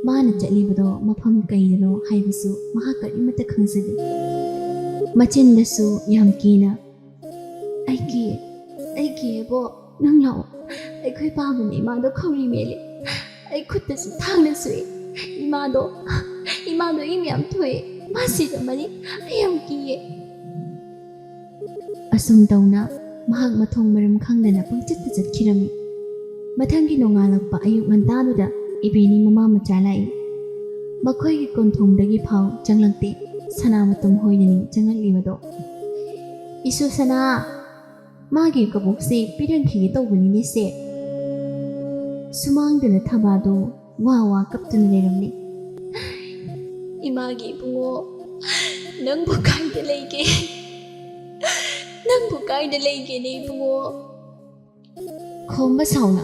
ꯃꯥꯅ ꯆꯠꯂꯤꯕꯗꯣ ꯃꯐꯝ ꯀꯩꯗꯅꯣ ꯍꯥꯏꯕꯁꯨ ꯃꯍꯥꯛ ꯀꯔꯤꯃꯠꯇ ꯈꯪꯖꯗꯦ꯫ ꯃꯆꯤꯟꯗꯁꯨ ꯌꯥꯝ ꯀꯤꯅ, "ꯑꯩ ꯀꯤꯌꯦ, ꯑꯩ ꯀꯤꯌꯦꯕꯣ, ꯅꯪ ꯂꯥꯛꯑꯣ꯫ ꯑꯩꯈꯣꯏ ꯄꯥꯕꯅꯦ ꯏꯃꯥꯗꯣ ꯈꯧꯔꯤ ꯃꯦꯜꯂꯦ꯫ ꯑꯩ ꯈꯨꯠꯇꯁꯨ ꯊꯥꯡꯅ ꯁꯨꯏ꯫ ꯏꯃꯥꯗꯣ, ꯏꯃꯥꯗꯣ ꯏ ꯃꯌꯥꯝ ꯊꯣꯛꯑꯦ꯫ ꯃꯥ ꯁꯤꯔꯝꯃꯅꯤ꯫ ꯑꯩ ꯌꯥꯝ ꯀꯤꯌꯦ꯫" ꯑꯁꯨꯝ ꯇꯧꯅ ꯃꯍꯥꯛ ꯃꯊꯣꯡ ꯃꯔꯝ ꯈꯪꯗꯅ ꯄꯪꯆꯠꯇ ꯆꯠꯈꯤꯔꯝꯃꯤ꯫ ꯃꯊꯪꯒꯤ ꯅꯣꯡꯉꯥꯜꯂꯛꯄ ꯑꯌꯨꯛ ꯉꯟꯇꯥꯗꯨꯗ ꯏꯕꯦꯅꯤ ꯃꯃꯥ ꯃꯆꯥ ꯂꯥꯛꯏ꯫ ꯃꯈꯣꯏꯒꯤ ꯀꯣꯟꯊꯣꯡꯗꯒꯤ ꯐꯥꯎ ꯆꯪꯂꯛꯇꯦ꯫ ꯁꯅꯥꯃꯇꯨꯝ ꯍꯣꯏꯅꯅꯤ ꯆꯪꯂꯛꯂꯤꯕꯗꯣ꯫ "ꯏꯁꯨ ꯁꯅꯥ, ꯃꯥꯒꯤ ꯀꯕꯣꯛꯁꯦ ꯄꯤꯔꯝꯈꯤꯒꯦ ꯇꯧꯕꯅꯤꯅꯦ ꯁꯦ꯫" ꯁꯨꯃꯥꯡꯗꯨꯅ ꯊꯕꯥꯗꯨ ꯋꯥ ꯋꯥ ꯀꯞꯇꯨꯅ ꯂꯩꯔꯝꯃꯤ꯫ "ꯏꯃꯥꯒꯤ ꯏꯕꯨꯡꯉꯣ, ꯅꯪꯕꯨ ꯀꯥꯏꯗ ꯂꯩꯒꯦ? ꯅꯪꯕꯨ ꯀꯥꯏꯗ ꯂꯩꯒꯦꯅꯦ ꯏꯕꯨꯡꯉꯣ?" ꯈꯣꯝꯕ ꯁꯥꯎꯅ,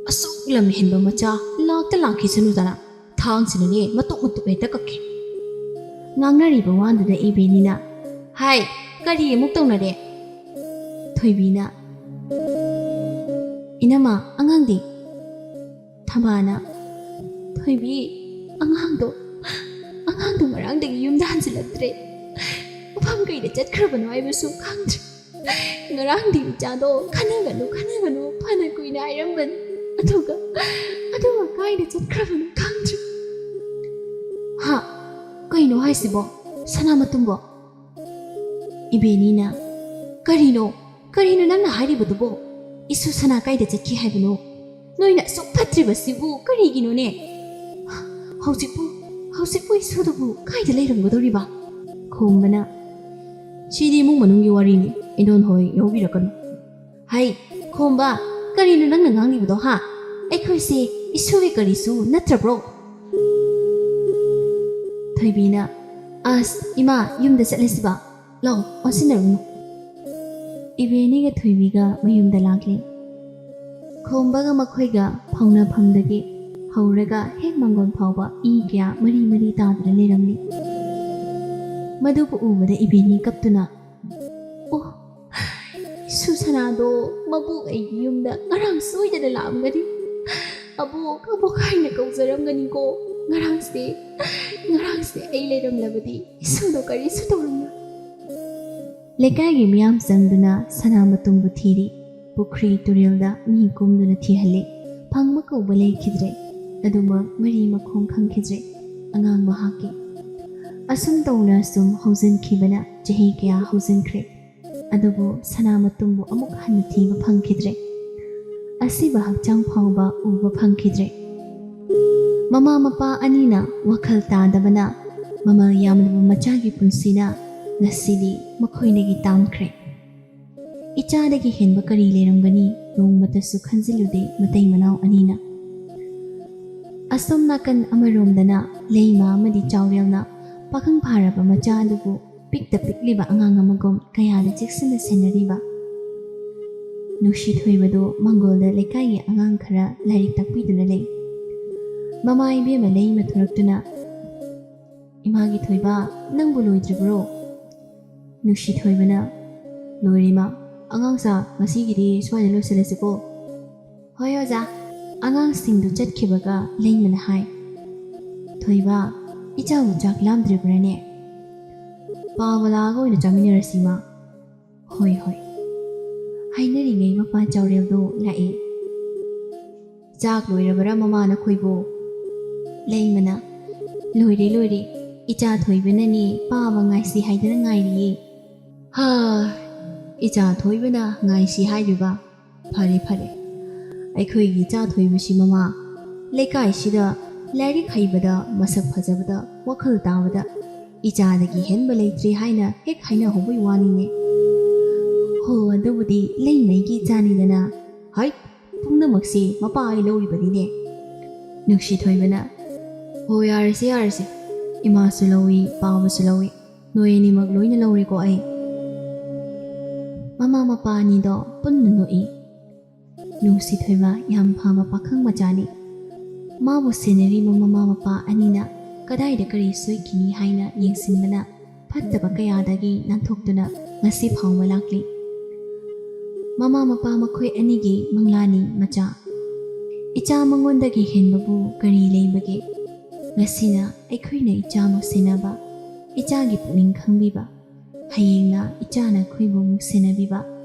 "ꯑꯁꯨꯛ ꯂꯝ ꯍꯦꯟꯕ ꯃꯆꯥ ꯂꯥꯛꯇ ꯂꯥꯛꯈꯤꯁꯅꯨꯗꯅ, ꯊꯥꯡꯁꯤꯅꯅꯦ ꯃꯇꯨꯞ ꯃꯇꯨꯞ ꯍꯦꯛꯇ ꯀꯛꯈꯤ꯫" ꯉꯥꯡꯅꯔꯤꯕ ꯋꯥꯗꯨꯗ ꯏꯕꯦꯅꯤꯅ, "ꯍꯥꯏ, ꯀꯔꯤ ꯑꯃꯨꯛ ꯇꯧꯅꯔꯦ?" ꯊꯣꯏꯕꯤꯅ, "ꯏꯅꯝꯃ, ꯑꯉꯥꯡꯗꯤ?" ꯊꯕꯥꯅ, "ꯊꯣꯏꯕꯤ, ꯑꯉꯥꯡꯗꯣ, ꯑꯉꯥꯡꯗꯣ ꯉꯔꯥꯡꯗꯒꯤ ꯌꯨꯝꯗ ꯍꯟꯖꯤꯜꯂꯛꯇ꯭ꯔꯦ꯫ ꯃꯐꯝ ꯀꯩꯗ ꯆꯠꯈ꯭ꯔꯕꯅꯣ ꯍꯥꯏꯕꯁꯨ ꯈꯪꯗ꯭ꯔꯦ꯫" ꯉꯔꯥꯡꯗꯤ ꯏꯆꯥꯗꯣ ꯈꯟꯅꯒꯅꯨ, ꯈꯟꯅꯒꯅꯨ ꯐꯅ ꯀꯨꯏꯅ ꯍꯥꯏꯔꯝꯕꯅꯤ, ꯑꯗꯨꯒ ꯑꯗꯨꯒ ꯀꯥꯏꯗ ꯆꯠꯈ꯭ꯔꯕꯅꯣ ꯈꯪꯗ꯭ꯔꯦ꯫ ꯍꯥ? ꯀꯩꯅꯣ ꯍꯥꯏꯁꯤꯕꯣ? ꯁꯅꯥꯃꯇꯨꯝꯕꯣ? ꯏꯕꯦꯅꯤꯅ, "ꯀꯔꯤꯅꯣ? ꯀꯔꯤꯅꯣ ꯅꯪꯅ ꯍꯥꯏꯔꯤꯕꯗꯨꯕꯣ? ꯏꯁꯨ ꯁꯅꯥ ꯀꯥꯏꯗ ꯆꯠꯈꯤ ꯍꯥꯏꯕꯅꯣ? ꯅꯣꯏꯅ ꯑꯁꯨꯛ ꯐꯠꯇ꯭ꯔꯤꯕꯁꯤꯕꯨ ꯀꯔꯤꯒꯤꯅꯣꯅꯦ? ꯍꯧꯖꯤꯛꯄꯨ, ꯍꯧꯖꯤꯛꯄꯨ ꯏꯁꯨꯗꯨꯕꯨ ꯀꯥꯏꯗ ꯂꯩꯔꯝꯒꯗꯧꯔꯤꯕ?" ꯈꯣꯝꯕꯅ, "ꯁꯤꯗꯤ ꯏꯃꯨꯡ ꯃꯅꯨꯡꯒꯤ ꯋꯥꯔꯤꯅꯤ, ꯏꯟꯗꯣꯟ ꯍꯣꯏ ꯌꯥꯎꯕꯤꯔꯛꯀꯅꯨ꯫" "ꯍꯩ, ꯈꯣꯝꯕ, ꯀꯔꯤꯅꯣ ꯅꯪꯅ ꯉꯥꯡꯂꯤꯕꯗꯣ, ꯍꯥ? ꯑꯩꯈꯣꯏꯁꯦ ꯏꯁꯨꯒꯤ ꯀꯔꯤꯁꯨ ꯅꯠꯇ꯭ꯔꯕ꯭ꯔꯣ?" ꯊꯣꯏꯕꯤꯅ, "ꯑꯁ, ꯏꯃꯥ, ꯌꯨꯝꯗ ꯆꯠꯂꯁꯤꯕ꯫ ꯂꯥꯛꯑꯣ, ꯑꯣꯟꯁꯤꯟꯅꯔꯨꯅꯨ꯫" ꯏꯕꯦꯅꯤꯒ ꯊꯣꯏꯕꯤꯒ ꯃꯌꯨꯝꯗ ꯂꯥꯛꯂꯦ꯫ ꯈꯣꯝꯕꯒ ꯃꯈꯣꯏꯒ ꯐꯥꯎꯅꯐꯝꯗꯒꯤ ꯍꯧꯔꯒ ꯍꯦꯛ ꯃꯪꯒꯣꯜ ꯐꯥꯎꯕ ꯏ ꯀꯌꯥ ꯃꯔꯤ ꯃꯔꯤ ꯇꯥꯗꯨꯅ ꯂꯩꯔꯝꯂꯤ꯫ ꯃꯗꯨꯕꯨ ꯎꯕꯗ ꯏꯕꯦꯅꯤ ꯀꯞꯇꯨꯅ, "ꯑꯣ, ꯏꯁꯨ ꯁꯅꯥꯗꯣ ꯃꯕꯣꯛ ꯑꯩꯒꯤ ꯌꯨꯝꯗ ꯉꯔꯥꯡ ꯁꯣꯏꯗꯅ ꯂꯥꯛꯑꯝꯒꯅꯤ꯫ ꯑꯕꯣꯛ, ꯑꯕꯣꯛ ꯍꯥꯏꯅ ꯀꯧꯖꯔꯝꯒꯅꯤꯀꯣ꯫ ꯉꯔꯥꯡꯁꯦ, ꯉꯔꯥꯡꯁꯦ ꯑꯩ ꯂꯩꯔꯝꯂꯕꯗꯤ ꯏꯁꯨꯗꯣ ꯀꯔꯤꯁꯨ ꯇꯧꯔꯝꯂꯣꯏ꯫" ꯂꯩꯀꯥꯏꯒꯤ ꯃꯤꯌꯥꯝ ꯆꯪꯗꯨꯅ ꯁꯅꯥꯃꯇꯨꯝꯕꯨ ꯊꯤꯔꯤ꯫ ꯄꯨꯈ꯭ꯔꯤ ꯇꯨꯔꯦꯜꯗ ꯃꯤ ꯀꯨꯝꯗꯨꯅ ꯊꯤꯍꯜꯂꯤ꯫ ꯐꯪꯕ ꯀꯧꯕ ꯂꯩꯈꯤꯗ꯭ꯔꯦ꯫ ꯑꯗꯨꯃꯛ ꯃꯔꯤ ꯃꯈꯣꯡ ꯈꯪꯈꯤꯗ꯭ꯔꯦ꯫ ꯑꯉꯥꯡ ꯃꯍꯥꯛꯀꯤ꯫ ꯑꯁꯨꯝ ꯇꯧꯅ ꯁꯨꯝ ꯍꯧꯖꯤꯟꯈꯤꯕꯅ ꯆꯍꯤ ꯀꯌꯥ ꯍꯧꯖꯤꯟꯈ꯭ꯔꯦ꯫ ꯑꯗꯨꯕꯨ ꯁꯅꯥꯃꯇꯨꯝꯕꯨ ꯑꯃꯨꯛ ꯍꯟꯅ ꯊꯤꯕ ꯐꯪꯈꯤꯗ꯭ꯔꯦ꯫ ꯑꯁꯤꯕ ꯍꯛꯆꯥꯡ ꯐꯥꯎꯕ ꯎꯕ ꯐꯪꯈꯤꯗ꯭ꯔꯦ꯫ ꯃꯃꯥ ꯃꯄꯥ ꯑꯅꯤꯅ ꯋꯥꯈꯜ ꯇꯥꯗꯕꯅ ꯃꯃꯜ ꯌꯥꯝꯂꯕ ꯃꯆꯥꯒꯤ ꯄꯨꯟꯁꯤꯅ ꯉꯁꯤꯗꯤ ꯃꯈꯣꯏꯗꯒꯤ ꯇꯥꯝꯈ꯭ꯔꯦ꯫ ꯏꯆꯥꯗꯒꯤ ꯍꯦꯟꯕ ꯀꯔꯤ ꯂꯩꯔꯝꯒꯅꯤ? ꯅꯣꯡꯃꯇꯁꯨ ꯈꯟꯖꯤꯜꯂꯨꯗꯦ ꯃꯇꯩ ꯃꯅꯥꯎ ꯑꯅꯤꯅ꯫ ꯑꯁꯣꯝ ꯅꯥꯀꯟ ꯑꯃꯔꯣꯝꯗꯅ ꯂꯩꯃ ꯑꯃꯗꯤ ꯆꯥꯎꯔꯦꯜꯅ ꯄꯥꯈꯪ ꯐꯥꯔꯕ ꯃꯆꯥ ꯑꯗꯨꯕꯨ ꯄꯤꯛꯇ ꯄꯤꯛꯂꯤꯕ ꯑꯉꯥꯡ ꯑꯃꯒꯨꯝ ꯀꯌꯥꯗ ꯆꯦꯛꯁꯤꯟꯅ ꯁꯦꯟꯅꯔꯤꯕ꯫ ꯅꯨꯡꯁꯤ ꯊꯣꯏꯕꯗꯨ ꯃꯪꯒꯣꯜꯗ ꯂꯩꯀꯥꯏꯒꯤ ꯑꯉꯥꯡ ꯈꯔ ꯂꯥꯏꯔꯤꯛ ꯇꯥꯛꯄꯤꯗꯨꯅ ꯂꯩ꯫ ꯃꯃꯥ ꯏꯕꯦꯝꯃ ꯂꯩꯃ ꯊꯣꯔꯛꯇꯨꯅ, "ꯏꯃꯥꯒꯤ ꯊꯣꯏꯕ, ꯅꯪꯕꯨ ꯂꯣꯏꯗ꯭ꯔꯤꯕ꯭ꯔꯣ?" ꯅꯨꯡꯁꯤ ꯊꯣꯏꯕꯅ, "ꯂꯣꯏꯔꯦ ꯏꯃꯥ꯫ ꯑꯉꯥꯡꯁꯥ, ꯉꯁꯤꯒꯤꯗꯤ ꯁ꯭ꯋꯥꯏꯗ ꯂꯣꯏꯁꯤꯜꯂꯁꯤꯀꯣ꯫" "ꯍꯣꯏ ꯑꯣꯖꯥ꯫" ꯑꯉꯥꯡꯁꯤꯡꯗꯨ ꯆꯠꯈꯤꯕꯒ ꯂꯩꯃꯅ ꯍꯥꯏ, "ꯊꯣꯏꯕ, ꯏꯆꯥꯕꯨ ꯆꯥꯛ ꯂꯥꯝꯗ꯭ꯔꯤꯕ꯭ꯔꯥꯅꯦ? ꯄꯥꯕ ꯂꯥꯛꯑꯒ ꯑꯣꯏꯅ ꯆꯥꯃꯤꯟꯅꯔꯁꯤ ꯏꯃꯥ꯫" "ꯍꯣꯏ, ꯍꯣꯏ" ꯍꯥꯏꯅꯔꯤꯉꯩ ꯃꯄꯥ ꯆꯥꯎꯔꯦꯜꯗꯣ ꯂꯥꯛꯑꯦ꯫ "ꯆꯥꯛ ꯂꯣꯏꯔꯕꯔꯥ ꯃꯃꯥ ꯅꯈꯣꯏꯕꯨ?" ꯂꯩꯃꯅ, "ꯂꯣꯏꯔꯦ, ꯂꯣꯏꯔꯦ, ꯏꯆꯥ ꯊꯣꯏꯕꯅꯅꯦ ꯄꯥꯕ ꯉꯥꯏꯁꯤ ꯍꯥꯏꯗꯅ ꯉꯥꯏꯔꯤꯌꯦ"꯫ "ꯍꯥ, ꯏꯆꯥ ꯊꯣꯏꯕꯅ ꯉꯥꯏꯁꯤ ꯍꯥꯏꯔꯤꯕ? ꯐꯔꯦ, ꯐꯔꯦ, ꯑꯩꯈꯣꯏꯒꯤ ꯏꯆꯥ ꯊꯣꯏꯕꯁꯤ ꯃꯃꯥ, ꯂꯩꯀꯥꯏꯁꯤꯗ ꯂꯥꯏꯔꯤꯛ ꯍꯩꯕꯗ, ꯃꯁꯛ ꯐꯖꯕꯗ, ꯋꯥꯈꯜ ꯇꯥꯕꯗ ꯏꯆꯥꯗꯒꯤ ꯍꯦꯟꯕ ꯂꯩꯇ꯭ꯔꯦ" ꯍꯥꯏꯅ ꯍꯦꯛ ꯍꯥꯏꯅꯍꯧꯕꯒꯤ ꯋꯥꯅꯤꯅꯦ꯫ "ꯍꯣ, ꯑꯗꯨꯕꯨꯗꯤ ꯂꯩꯃꯩꯒꯤ ꯏꯆꯥꯅꯤꯗꯅ"꯫ "ꯍꯩꯠ, ꯄꯨꯝꯅꯃꯛꯁꯤ ꯃꯄꯥ ꯑꯩ ꯂꯧꯔꯤꯕꯅꯤꯅꯦ"꯫ ꯅꯨꯡꯁꯤ ꯊꯣꯏꯕꯅ, "ꯍꯣ, ꯌꯥꯔꯁꯦ, ꯌꯥꯔꯁꯦ, ꯏꯃꯥꯁꯨ ꯂꯧꯏ, ꯄꯥꯕꯁꯨ ꯂꯧꯏ, ꯅꯣꯏ ꯑꯅꯤꯃꯛ ꯂꯣꯏꯅ ꯂꯧꯔꯦꯀꯣ ꯑꯩ"꯫ ꯃꯃꯥ ꯃꯄꯥ ꯑꯅꯤꯗꯣ ꯄꯨꯟꯅ ꯅꯣꯛꯏ꯫ ꯅꯨꯡꯁꯤ ꯊꯣꯏꯕ ꯌꯥꯝ ꯐꯕ ꯄꯥꯈꯪ ꯃꯆꯥꯅꯤ꯫ ꯃꯥꯕꯨ ꯁꯦꯟꯅꯔꯤꯕ ꯃꯃꯥ ꯃꯄꯥ ꯑꯅꯤꯅ ꯀꯗꯥꯏꯗ ꯀꯔꯤ ꯁꯣꯏꯈꯤꯅꯤ ꯍꯥꯏꯅ ꯌꯦꯡꯁꯤꯟꯕꯅ ꯐꯠꯇꯕ ꯀꯌꯥꯗꯒꯤ ꯅꯥꯟꯊꯣꯛꯇꯨꯅ ꯉꯁꯤ ꯐꯥꯎꯕ ꯂꯥꯛꯂꯤ꯫ ꯃꯃꯥ ꯃꯄꯥ ꯃꯈꯣꯏ ꯑꯅꯤꯒꯤ ꯃꯪꯂꯥꯅꯤ ꯃꯆꯥ꯫ ꯏꯆꯥ ꯃꯉꯣꯟꯗꯒꯤ ꯍꯦꯟꯕꯕꯨ ꯀꯔꯤ ꯂꯩꯕꯒꯦ? ꯉꯁꯤꯅ ꯑꯩꯈꯣꯏꯅ ꯏꯆꯥꯕꯨ ꯁꯦꯟꯅꯕ, ꯏꯆꯥꯒꯤ ꯄꯨꯛꯅꯤꯡ ꯈꯪꯕꯤꯕ, ꯍꯌꯦꯡꯅ ꯏꯆꯥꯅ ꯑꯩꯈꯣꯏꯕꯨ ꯑꯃꯨꯛ ꯁꯦꯟꯅꯕꯤꯕ,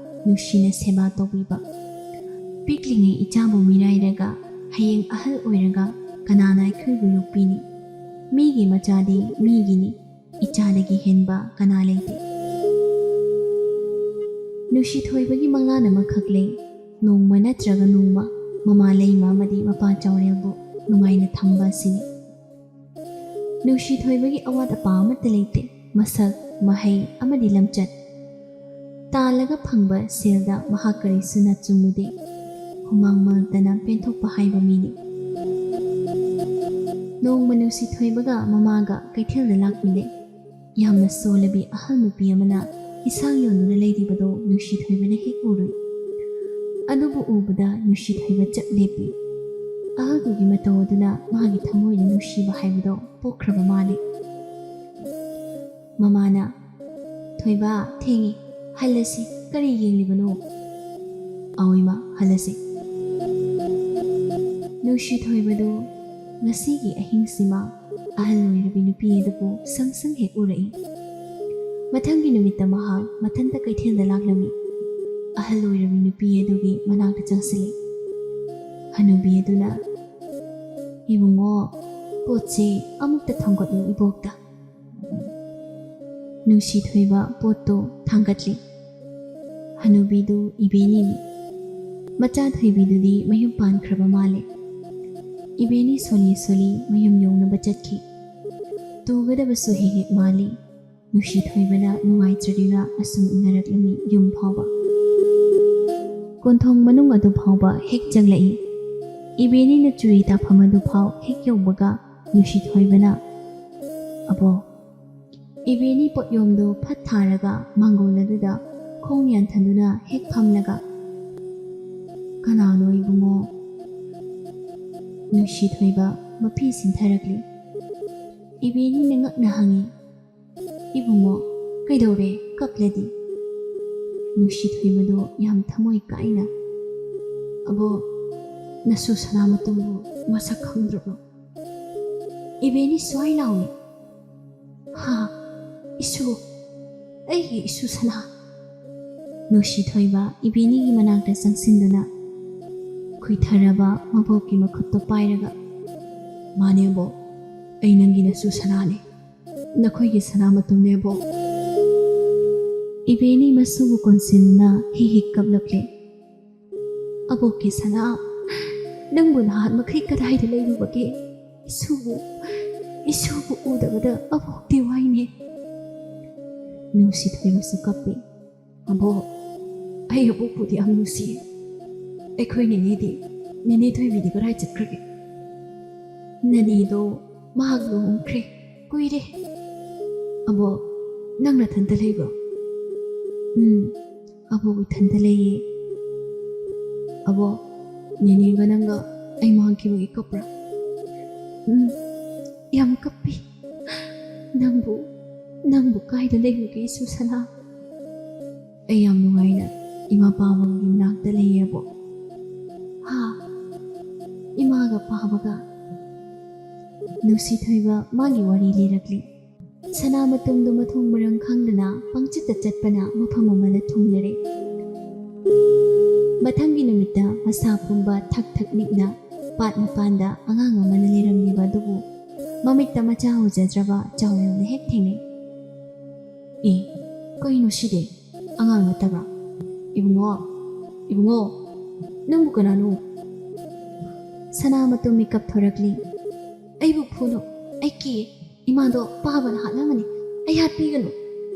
ꯅꯨꯡꯁꯤꯅ ꯁꯦꯕꯥ ꯇꯧꯕꯤꯕ꯫ ꯄꯤꯛꯂꯤꯉꯩ ꯏꯆꯥꯕꯨ ꯃꯤꯔꯥꯏꯔꯒ ꯍꯌꯦꯡ ꯑꯍꯜ ꯑꯣꯏꯔꯒ ꯀꯅꯥꯅ ꯑꯩꯈꯣꯏꯕꯨ ꯌꯣꯛꯄꯤꯅꯤ? ꯃꯤꯒꯤ ꯃꯆꯥꯗꯤ ꯃꯤꯒꯤꯅꯤ, ꯏꯆꯥꯗꯒꯤ ꯍꯦꯟꯕ ꯀꯅꯥ ꯂꯩꯇꯦ꯫ ꯅꯨꯡꯁꯤ ꯊꯣꯏꯕꯒꯤ ꯃꯪꯂꯥꯟ ꯑꯃꯈꯛ ꯂꯩ꯫ ꯅꯣꯡꯃ ꯅꯠꯇ꯭ꯔꯒ ꯅꯣꯡꯃ ꯃꯃꯥ ꯂꯩꯃ ꯑꯃꯗꯤ ꯃꯄꯥ ꯆꯥꯎꯔꯦꯜꯕꯨ ꯅꯨꯡꯉꯥꯏꯅ ꯊꯝꯕ ꯑꯁꯤꯅꯤ꯫ ꯅꯨꯡꯁꯤ ꯊꯣꯏꯕꯒꯤ ꯑꯋꯥꯠ ꯑꯄꯥ ꯑꯃꯠꯇ ꯂꯩꯇꯦ꯫ ꯃꯁꯛ, ꯃꯍꯩ ꯑꯃꯗꯤ ꯂꯝꯆꯠ꯫ ꯇꯥꯜꯂꯒ ꯐꯪꯕ ꯁꯦꯜꯗ ꯃꯍꯥꯛ ꯀꯔꯤꯁꯨ ꯅꯆꯨꯝꯂꯨꯗꯦ꯫ ꯍꯨꯃꯥꯡ ꯃꯪꯇꯅ ꯄꯦꯟꯊꯣꯛꯄ ꯍꯥꯏꯕ ꯃꯤꯅꯤ꯫ ꯅꯣꯡꯃ ꯅꯨꯡꯁꯤ ꯊꯣꯏꯕꯒ ꯃꯃꯥꯒ ꯀꯩꯊꯦꯜꯗ ꯂꯥꯛꯃꯤꯟꯅꯩ꯫ ꯌꯥꯝꯅ ꯁꯣꯜꯂꯕꯤ ꯑꯍꯜ ꯅꯨꯄꯤ ꯑꯃꯅ ꯏꯁꯥꯡ ꯌꯣꯟꯗꯨꯅ ꯂꯩꯔꯤꯕꯗꯣ ꯅꯨꯡꯁꯤ ꯊꯣꯏꯕꯅ ꯍꯦꯛ ꯎꯔꯨꯏ꯫ ꯑꯗꯨꯕꯨ ꯎꯕꯗ ꯅꯨꯡꯁꯤ ꯊꯣꯏꯕ ꯆꯞ ꯂꯦꯞꯄꯤ꯫ ꯑꯍꯜꯗꯨꯒꯤ ꯃꯇꯧ ꯑꯗꯨꯅ ꯃꯥꯒꯤ ꯊꯃꯣꯏꯗ ꯅꯨꯡꯁꯤꯕ ꯍꯥꯏꯕꯗꯣ ꯄꯣꯛꯈ꯭ꯔꯕ ꯃꯥꯜꯂꯤ꯫ ꯃꯃꯥꯅ, "ꯊꯣꯏꯕ, ꯊꯦꯡꯉꯤ, ꯍꯜꯂꯁꯤ, ꯀꯔꯤ ꯌꯦꯡꯂꯤꯕꯅꯣ?" "ꯑꯧ ꯏꯃꯥ, ꯍꯜꯂꯁꯤ"꯫ ꯅꯨꯡꯁꯤ ꯊꯣꯏꯕꯗꯨ ꯉꯁꯤꯒꯤ ꯑꯍꯤꯡꯁꯤꯃ ꯑꯍꯜ ꯑꯣꯏꯔꯕꯤ ꯅꯨꯄꯤ ꯑꯗꯨꯕꯨ ꯁꯪ ꯁꯪ ꯍꯦꯛ ꯎꯔꯛꯏ꯫ ꯃꯊꯪꯒꯤ ꯅꯨꯃꯤꯠꯇ ꯃꯍꯥꯛ ꯃꯊꯟꯇ ꯀꯩꯊꯦꯜꯗ ꯂꯥꯛꯂꯝꯃꯤ꯫ ꯑꯍꯜ ꯑꯣꯏꯔꯕꯤ ꯅꯨꯄꯤ ꯑꯗꯨꯒꯤ ꯃꯅꯥꯛꯇ ꯆꯪꯁꯤꯜꯂꯤ꯫ ꯍꯅꯨꯕꯤ ꯑꯗꯨꯅ, "ꯏꯕꯨꯡꯉꯣ, ꯄꯣꯠꯁꯦ ꯑꯃꯨꯛꯇ ꯊꯥꯡꯒꯠꯂꯨ ꯏꯕꯣꯛꯇ꯫" ꯅꯨꯡꯁꯤ ꯊꯣꯏꯕ ꯄꯣꯠꯇꯨ ꯊꯥꯡꯒꯠꯂꯤ꯫ ꯍꯅꯨꯕꯤꯗꯨ ꯏꯕꯦꯅꯤꯅꯤ꯫ ꯃꯆꯥ ꯊꯣꯏꯕꯤꯗꯨꯗꯤ ꯃꯌꯨꯝ ꯄꯥꯟꯈ꯭ꯔꯕ ꯃꯥꯜꯂꯦ꯫ ꯏꯕꯦꯅꯤ ꯁꯣꯜꯂꯤ ꯁꯣꯜꯂꯤ ꯃꯌꯨꯝ ꯌꯧꯅꯕ ꯆꯠꯈꯤ꯫ ꯇꯨꯒꯗꯕꯁꯨ ꯍꯦꯛ ꯍꯦꯛ ꯃꯥꯜꯂꯤ꯫ ꯅꯨꯡꯁꯤ ꯊꯣꯏꯕꯅ ꯅꯨꯡꯉꯥꯏꯇ꯭ꯔꯗꯨꯅ ꯑꯁꯨꯝ ꯏꯟꯅꯔꯛꯂꯝꯃꯤ ꯌꯨꯝ ꯐꯥꯎꯕ꯫ ꯀꯣꯟꯊꯣꯡ ꯃꯅꯨꯡ ꯑꯗꯨ ꯐꯥꯎꯕ ꯍꯦꯛ ꯆꯪꯂꯛꯏ꯫ ꯏꯕꯦꯅꯤꯅ ꯆꯨꯔꯤ ꯇꯥꯐꯝ ꯑꯗꯨ ꯐꯥꯎ ꯍꯦꯛ ꯌꯧꯕꯒ ꯅꯨꯡꯁꯤ ꯊꯣꯏꯕꯅ, "ꯑꯕꯣ!" ꯏꯕꯦꯅꯤ ꯄꯣꯠꯌꯣꯝꯗꯨ ꯐꯠ ꯊꯥꯔꯒ ꯃꯥꯡꯒꯣꯜ ꯑꯗꯨꯗ ꯈꯣꯡ ꯌꯥꯟꯊꯗꯨꯅ ꯍꯦꯛ ꯐꯝꯂꯒ, "ꯀꯅꯥꯅꯣ ꯏꯕꯨꯡꯉꯣ?" ꯅꯨꯡꯁꯤ ꯊꯣꯏꯕ ꯃꯐꯤ ꯁꯤꯟꯊꯔꯛꯂꯤ꯫ ꯏꯕꯦꯅꯤꯅ ꯉꯛꯅ ꯍꯪꯉꯤ, "ꯏꯕꯨꯡꯉꯣ, ꯀꯩꯗꯧꯔꯦ ꯀꯞꯂꯗꯤ?" ꯅꯨꯡꯁꯤ ꯊꯣꯏꯕꯗꯣ ꯌꯥꯝ ꯊꯃꯣꯏ ꯀꯥꯏꯅ, "ꯑꯕꯣ, ꯅꯁꯨ ꯁꯅꯥꯃꯇꯨꯝꯕꯨ ꯃꯁꯛ ꯈꯪꯗ꯭ꯔꯕꯣ?" ꯏꯕꯦꯅꯤ ꯁ꯭ꯋꯥꯏ ꯂꯥꯎꯏ, "ꯍꯥ? ꯏꯁꯨ? ꯑꯩꯒꯤ ꯏꯁꯨ ꯁꯅꯥ?" ꯅꯨꯡꯁꯤ ꯊꯣꯏꯕ ꯏꯕꯦꯅꯤꯒꯤ ꯃꯅꯥꯛꯇ ꯆꯪꯁꯤꯟꯗꯨꯅ ꯈꯨꯏꯊꯔꯕ ꯃꯕꯣꯛꯀꯤ ꯃꯈꯨꯠꯇꯣ ꯄꯥꯏꯔꯒ, "ꯃꯥꯅꯦꯕꯣ, ꯑꯩ ꯅꯪꯒꯤ ꯅꯁꯨ ꯁꯅꯥꯅꯦ, ꯅꯈꯣꯏꯒꯤ ꯁꯅꯥ ꯃꯇꯨꯝꯅꯦꯕꯣ꯫" ꯏꯕꯦꯅꯤ ꯃꯁꯨꯕꯨ ꯀꯣꯟꯁꯤꯟꯅ ꯍꯤ ꯍꯤꯛ ꯀꯞꯂꯛꯂꯦ꯫ "ꯑꯕꯣꯛꯀꯤ ꯁꯅꯥ, ꯅꯪꯕꯨ ꯅꯍꯥꯟ ꯃꯈꯩ ꯀꯗꯥꯏꯗ ꯂꯩꯔꯨꯕꯒꯦ? ꯏꯁꯨꯕꯨ, ꯏꯁꯨꯕꯨ ꯎꯗꯕꯗ ꯑꯕꯣꯛꯇꯤ ꯋꯥꯏꯅꯦ꯫" ꯅꯨꯡꯁꯤ ꯊꯣꯏꯕꯁꯨ ꯀꯞꯄꯤ꯫ "ꯑꯕꯣꯛ, ꯑꯩ ꯑꯕꯣꯛꯄꯨꯗꯤ ꯌꯥꯝ ꯅꯨꯡꯁꯤꯌꯦ꯫ ꯑꯩꯈꯣꯏ ꯅꯦꯅꯦꯗꯤ, ꯅꯦꯅꯦ ꯊꯣꯏꯕꯤꯗꯤ ꯀꯗꯥꯏ ꯆꯠꯈ꯭ꯔꯒꯦ?" "ꯅꯦꯅꯦꯗꯣ ꯃꯍꯥꯛ ꯂꯨꯍꯣꯡꯈ꯭ꯔꯦ, ꯀꯨꯏꯔꯦ꯫" "ꯑꯕꯣꯛ, ꯅꯪ ꯅꯊꯟꯇ ꯂꯩꯕ꯭ꯔꯣ?" "ꯎꯝ, ꯑꯕꯣꯛ ꯏꯊꯟꯇ ꯂꯩꯌꯦ꯫" "ꯑꯕꯣꯛ, ꯅꯦꯅꯦꯒ ꯅꯪꯒ ꯑꯩ ꯃꯥꯡꯈꯤꯕꯒꯤ ꯀꯞꯄ꯭ꯔꯥ?" "ꯎꯝ, ꯌꯥꯝ ꯀꯞꯄꯤ꯫ ꯅꯪꯕꯨ, ꯅꯪꯕꯨ ꯀꯥꯏꯗ ꯂꯩꯔꯨꯒꯦ ꯏꯁꯨ ꯁꯅꯥ?" "ꯑꯩ ꯌꯥꯝ ꯅꯨꯡꯉꯥꯏꯅ ꯏꯃꯥ ꯄꯥꯕꯒꯤ ꯃꯅꯥꯛꯇ ꯂꯩꯌꯦꯕꯣ꯫" "ꯍꯥ? ꯏꯃꯥꯒ ꯄꯥꯕꯒ?" ꯅꯨꯡꯁꯤ ꯊꯣꯏꯕ ꯃꯥꯒꯤ ꯋꯥꯔꯤ ꯂꯤꯔꯛꯂꯤ꯫ ꯁꯅꯥ ꯃꯇꯨꯝꯗꯨ ꯃꯊꯣꯡ ꯃꯔꯝ ꯈꯪꯗꯅ ꯄꯪꯆꯠꯇ ꯆꯠꯄꯅ ꯃꯐꯝ ꯑꯃꯗ ꯊꯨꯡꯂꯔꯦ꯫ ꯃꯊꯪꯒꯤ ꯅꯨꯃꯤꯠꯇ ꯃꯁꯥ ꯄꯨꯝꯕ ꯊꯛ ꯊꯛ ꯅꯤꯛꯅ ꯄꯥꯠ ꯃꯄꯥꯟꯗ ꯑꯉꯥꯡ ꯑꯃꯅ ꯂꯩꯔꯝꯂꯤꯕ ꯑꯗꯨꯕꯨ ꯃꯃꯤꯠꯇ ꯃꯆꯥ ꯎꯖꯗ꯭ꯔꯕ ꯆꯥꯎꯔꯦꯜꯅ ꯍꯦꯛ ꯊꯦꯡꯅꯩ꯫ "ꯑꯦ, ꯀꯩꯅꯣ ꯁꯤꯗꯤ? ꯑꯉꯥꯡ ꯅꯠꯇꯕ꯭ꯔꯥ? ꯏꯕꯨꯡꯉꯣ, ꯏꯕꯨꯡꯉꯣ, ꯅꯪꯕꯨ ꯀꯅꯥꯅꯣ?" ꯁꯅꯥ ꯃꯇꯨꯝ ꯃꯤꯀꯞ ꯊꯣꯔꯛꯂꯤ꯫ "ꯑꯩꯕꯨ ꯐꯨꯅꯨ, ꯑꯩ ꯀꯤꯌꯦ꯫ ꯏꯃꯥꯗꯣ ꯄꯥꯕꯅ ꯍꯥꯠꯂꯝꯃꯅꯤ꯫ ꯑꯩ ꯍꯥꯠꯄꯤꯒꯅꯨ꯫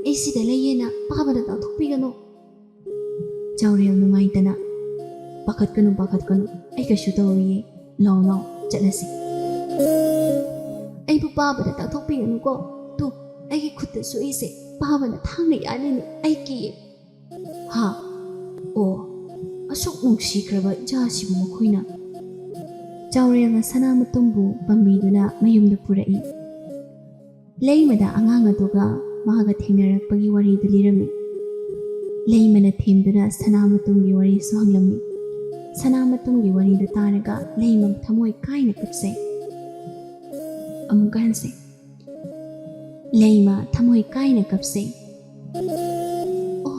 ꯑꯩ ꯁꯤꯗ ꯂꯩꯌꯦꯅ ꯄꯥꯕꯅ ꯇꯥꯟꯊꯣꯛꯄꯤꯒꯅꯨ꯫" ꯆꯥꯎꯔꯦꯜ ꯅꯨꯡꯉꯥꯏꯇꯅ, "ꯄꯥꯈꯠꯀꯅꯨ, ꯄꯥꯈꯠꯀꯅꯨ, ꯑꯩ ꯀꯩꯁꯨ ꯇꯧꯔꯣꯏꯌꯦ꯫ ꯂꯥꯎ, ꯂꯥꯎ, ꯆꯠꯂꯁꯤ꯫" "ꯑꯩꯕꯨ ꯄꯥꯕꯅ ꯇꯥꯟꯊꯣꯛꯄꯤꯒꯅꯨꯀꯣ꯫ ꯇꯨ, ꯑꯩꯒꯤ ꯈꯨꯠꯇ ꯁꯣꯛꯏꯁꯦ ꯄꯥꯕꯅ ꯊꯥꯡꯅ ꯌꯥꯜꯂꯤꯅꯦ꯫ ꯑꯩ ꯀꯤꯌꯦ꯫" "ꯍꯥ? ꯑꯣ, ꯑꯁꯨꯛ ꯅꯨꯡꯁꯤꯈ꯭ꯔꯕ ꯏꯆꯥꯁꯤꯕꯨ ꯃꯈꯣꯏꯅ꯫" ꯆꯥꯎꯔꯦꯜꯅ ꯁꯅꯥ ꯃꯇꯨꯝꯕꯨ ꯄꯥꯝꯕꯤꯗꯨꯅ ꯃꯌꯨꯝꯗ ꯄꯨꯔꯛꯏ꯫ ꯂꯩꯃꯗ ꯑꯉꯥꯡ ꯑꯗꯨꯒ ꯃꯥꯒ ꯊꯦꯡꯅꯔꯛꯄꯒꯤ ꯋꯥꯔꯤꯗꯨ ꯂꯤꯔꯝꯃꯤ꯫ ꯂꯩꯃꯅ ꯊꯦꯝꯗꯨꯅ ꯁꯅꯥ ꯃꯇꯨꯝꯒꯤ ꯋꯥꯔꯤꯁꯨ ꯍꯪꯂꯝꯃꯤ꯫ ꯁꯅꯥ ꯃꯇꯨꯝꯒꯤ ꯋꯥꯔꯤꯗꯨ ꯇꯥꯔꯒ ꯂꯩꯃ ꯊꯃꯣꯏ ꯀꯥꯏꯅ ꯀꯞꯆꯩ꯫ ꯑꯃꯨꯛꯀ ꯍꯟꯁꯦ꯫ ꯂꯩꯃ ꯊꯃꯣꯏ ꯀꯥꯏꯅ ꯀꯞꯆꯩ꯫ "ꯑꯣ,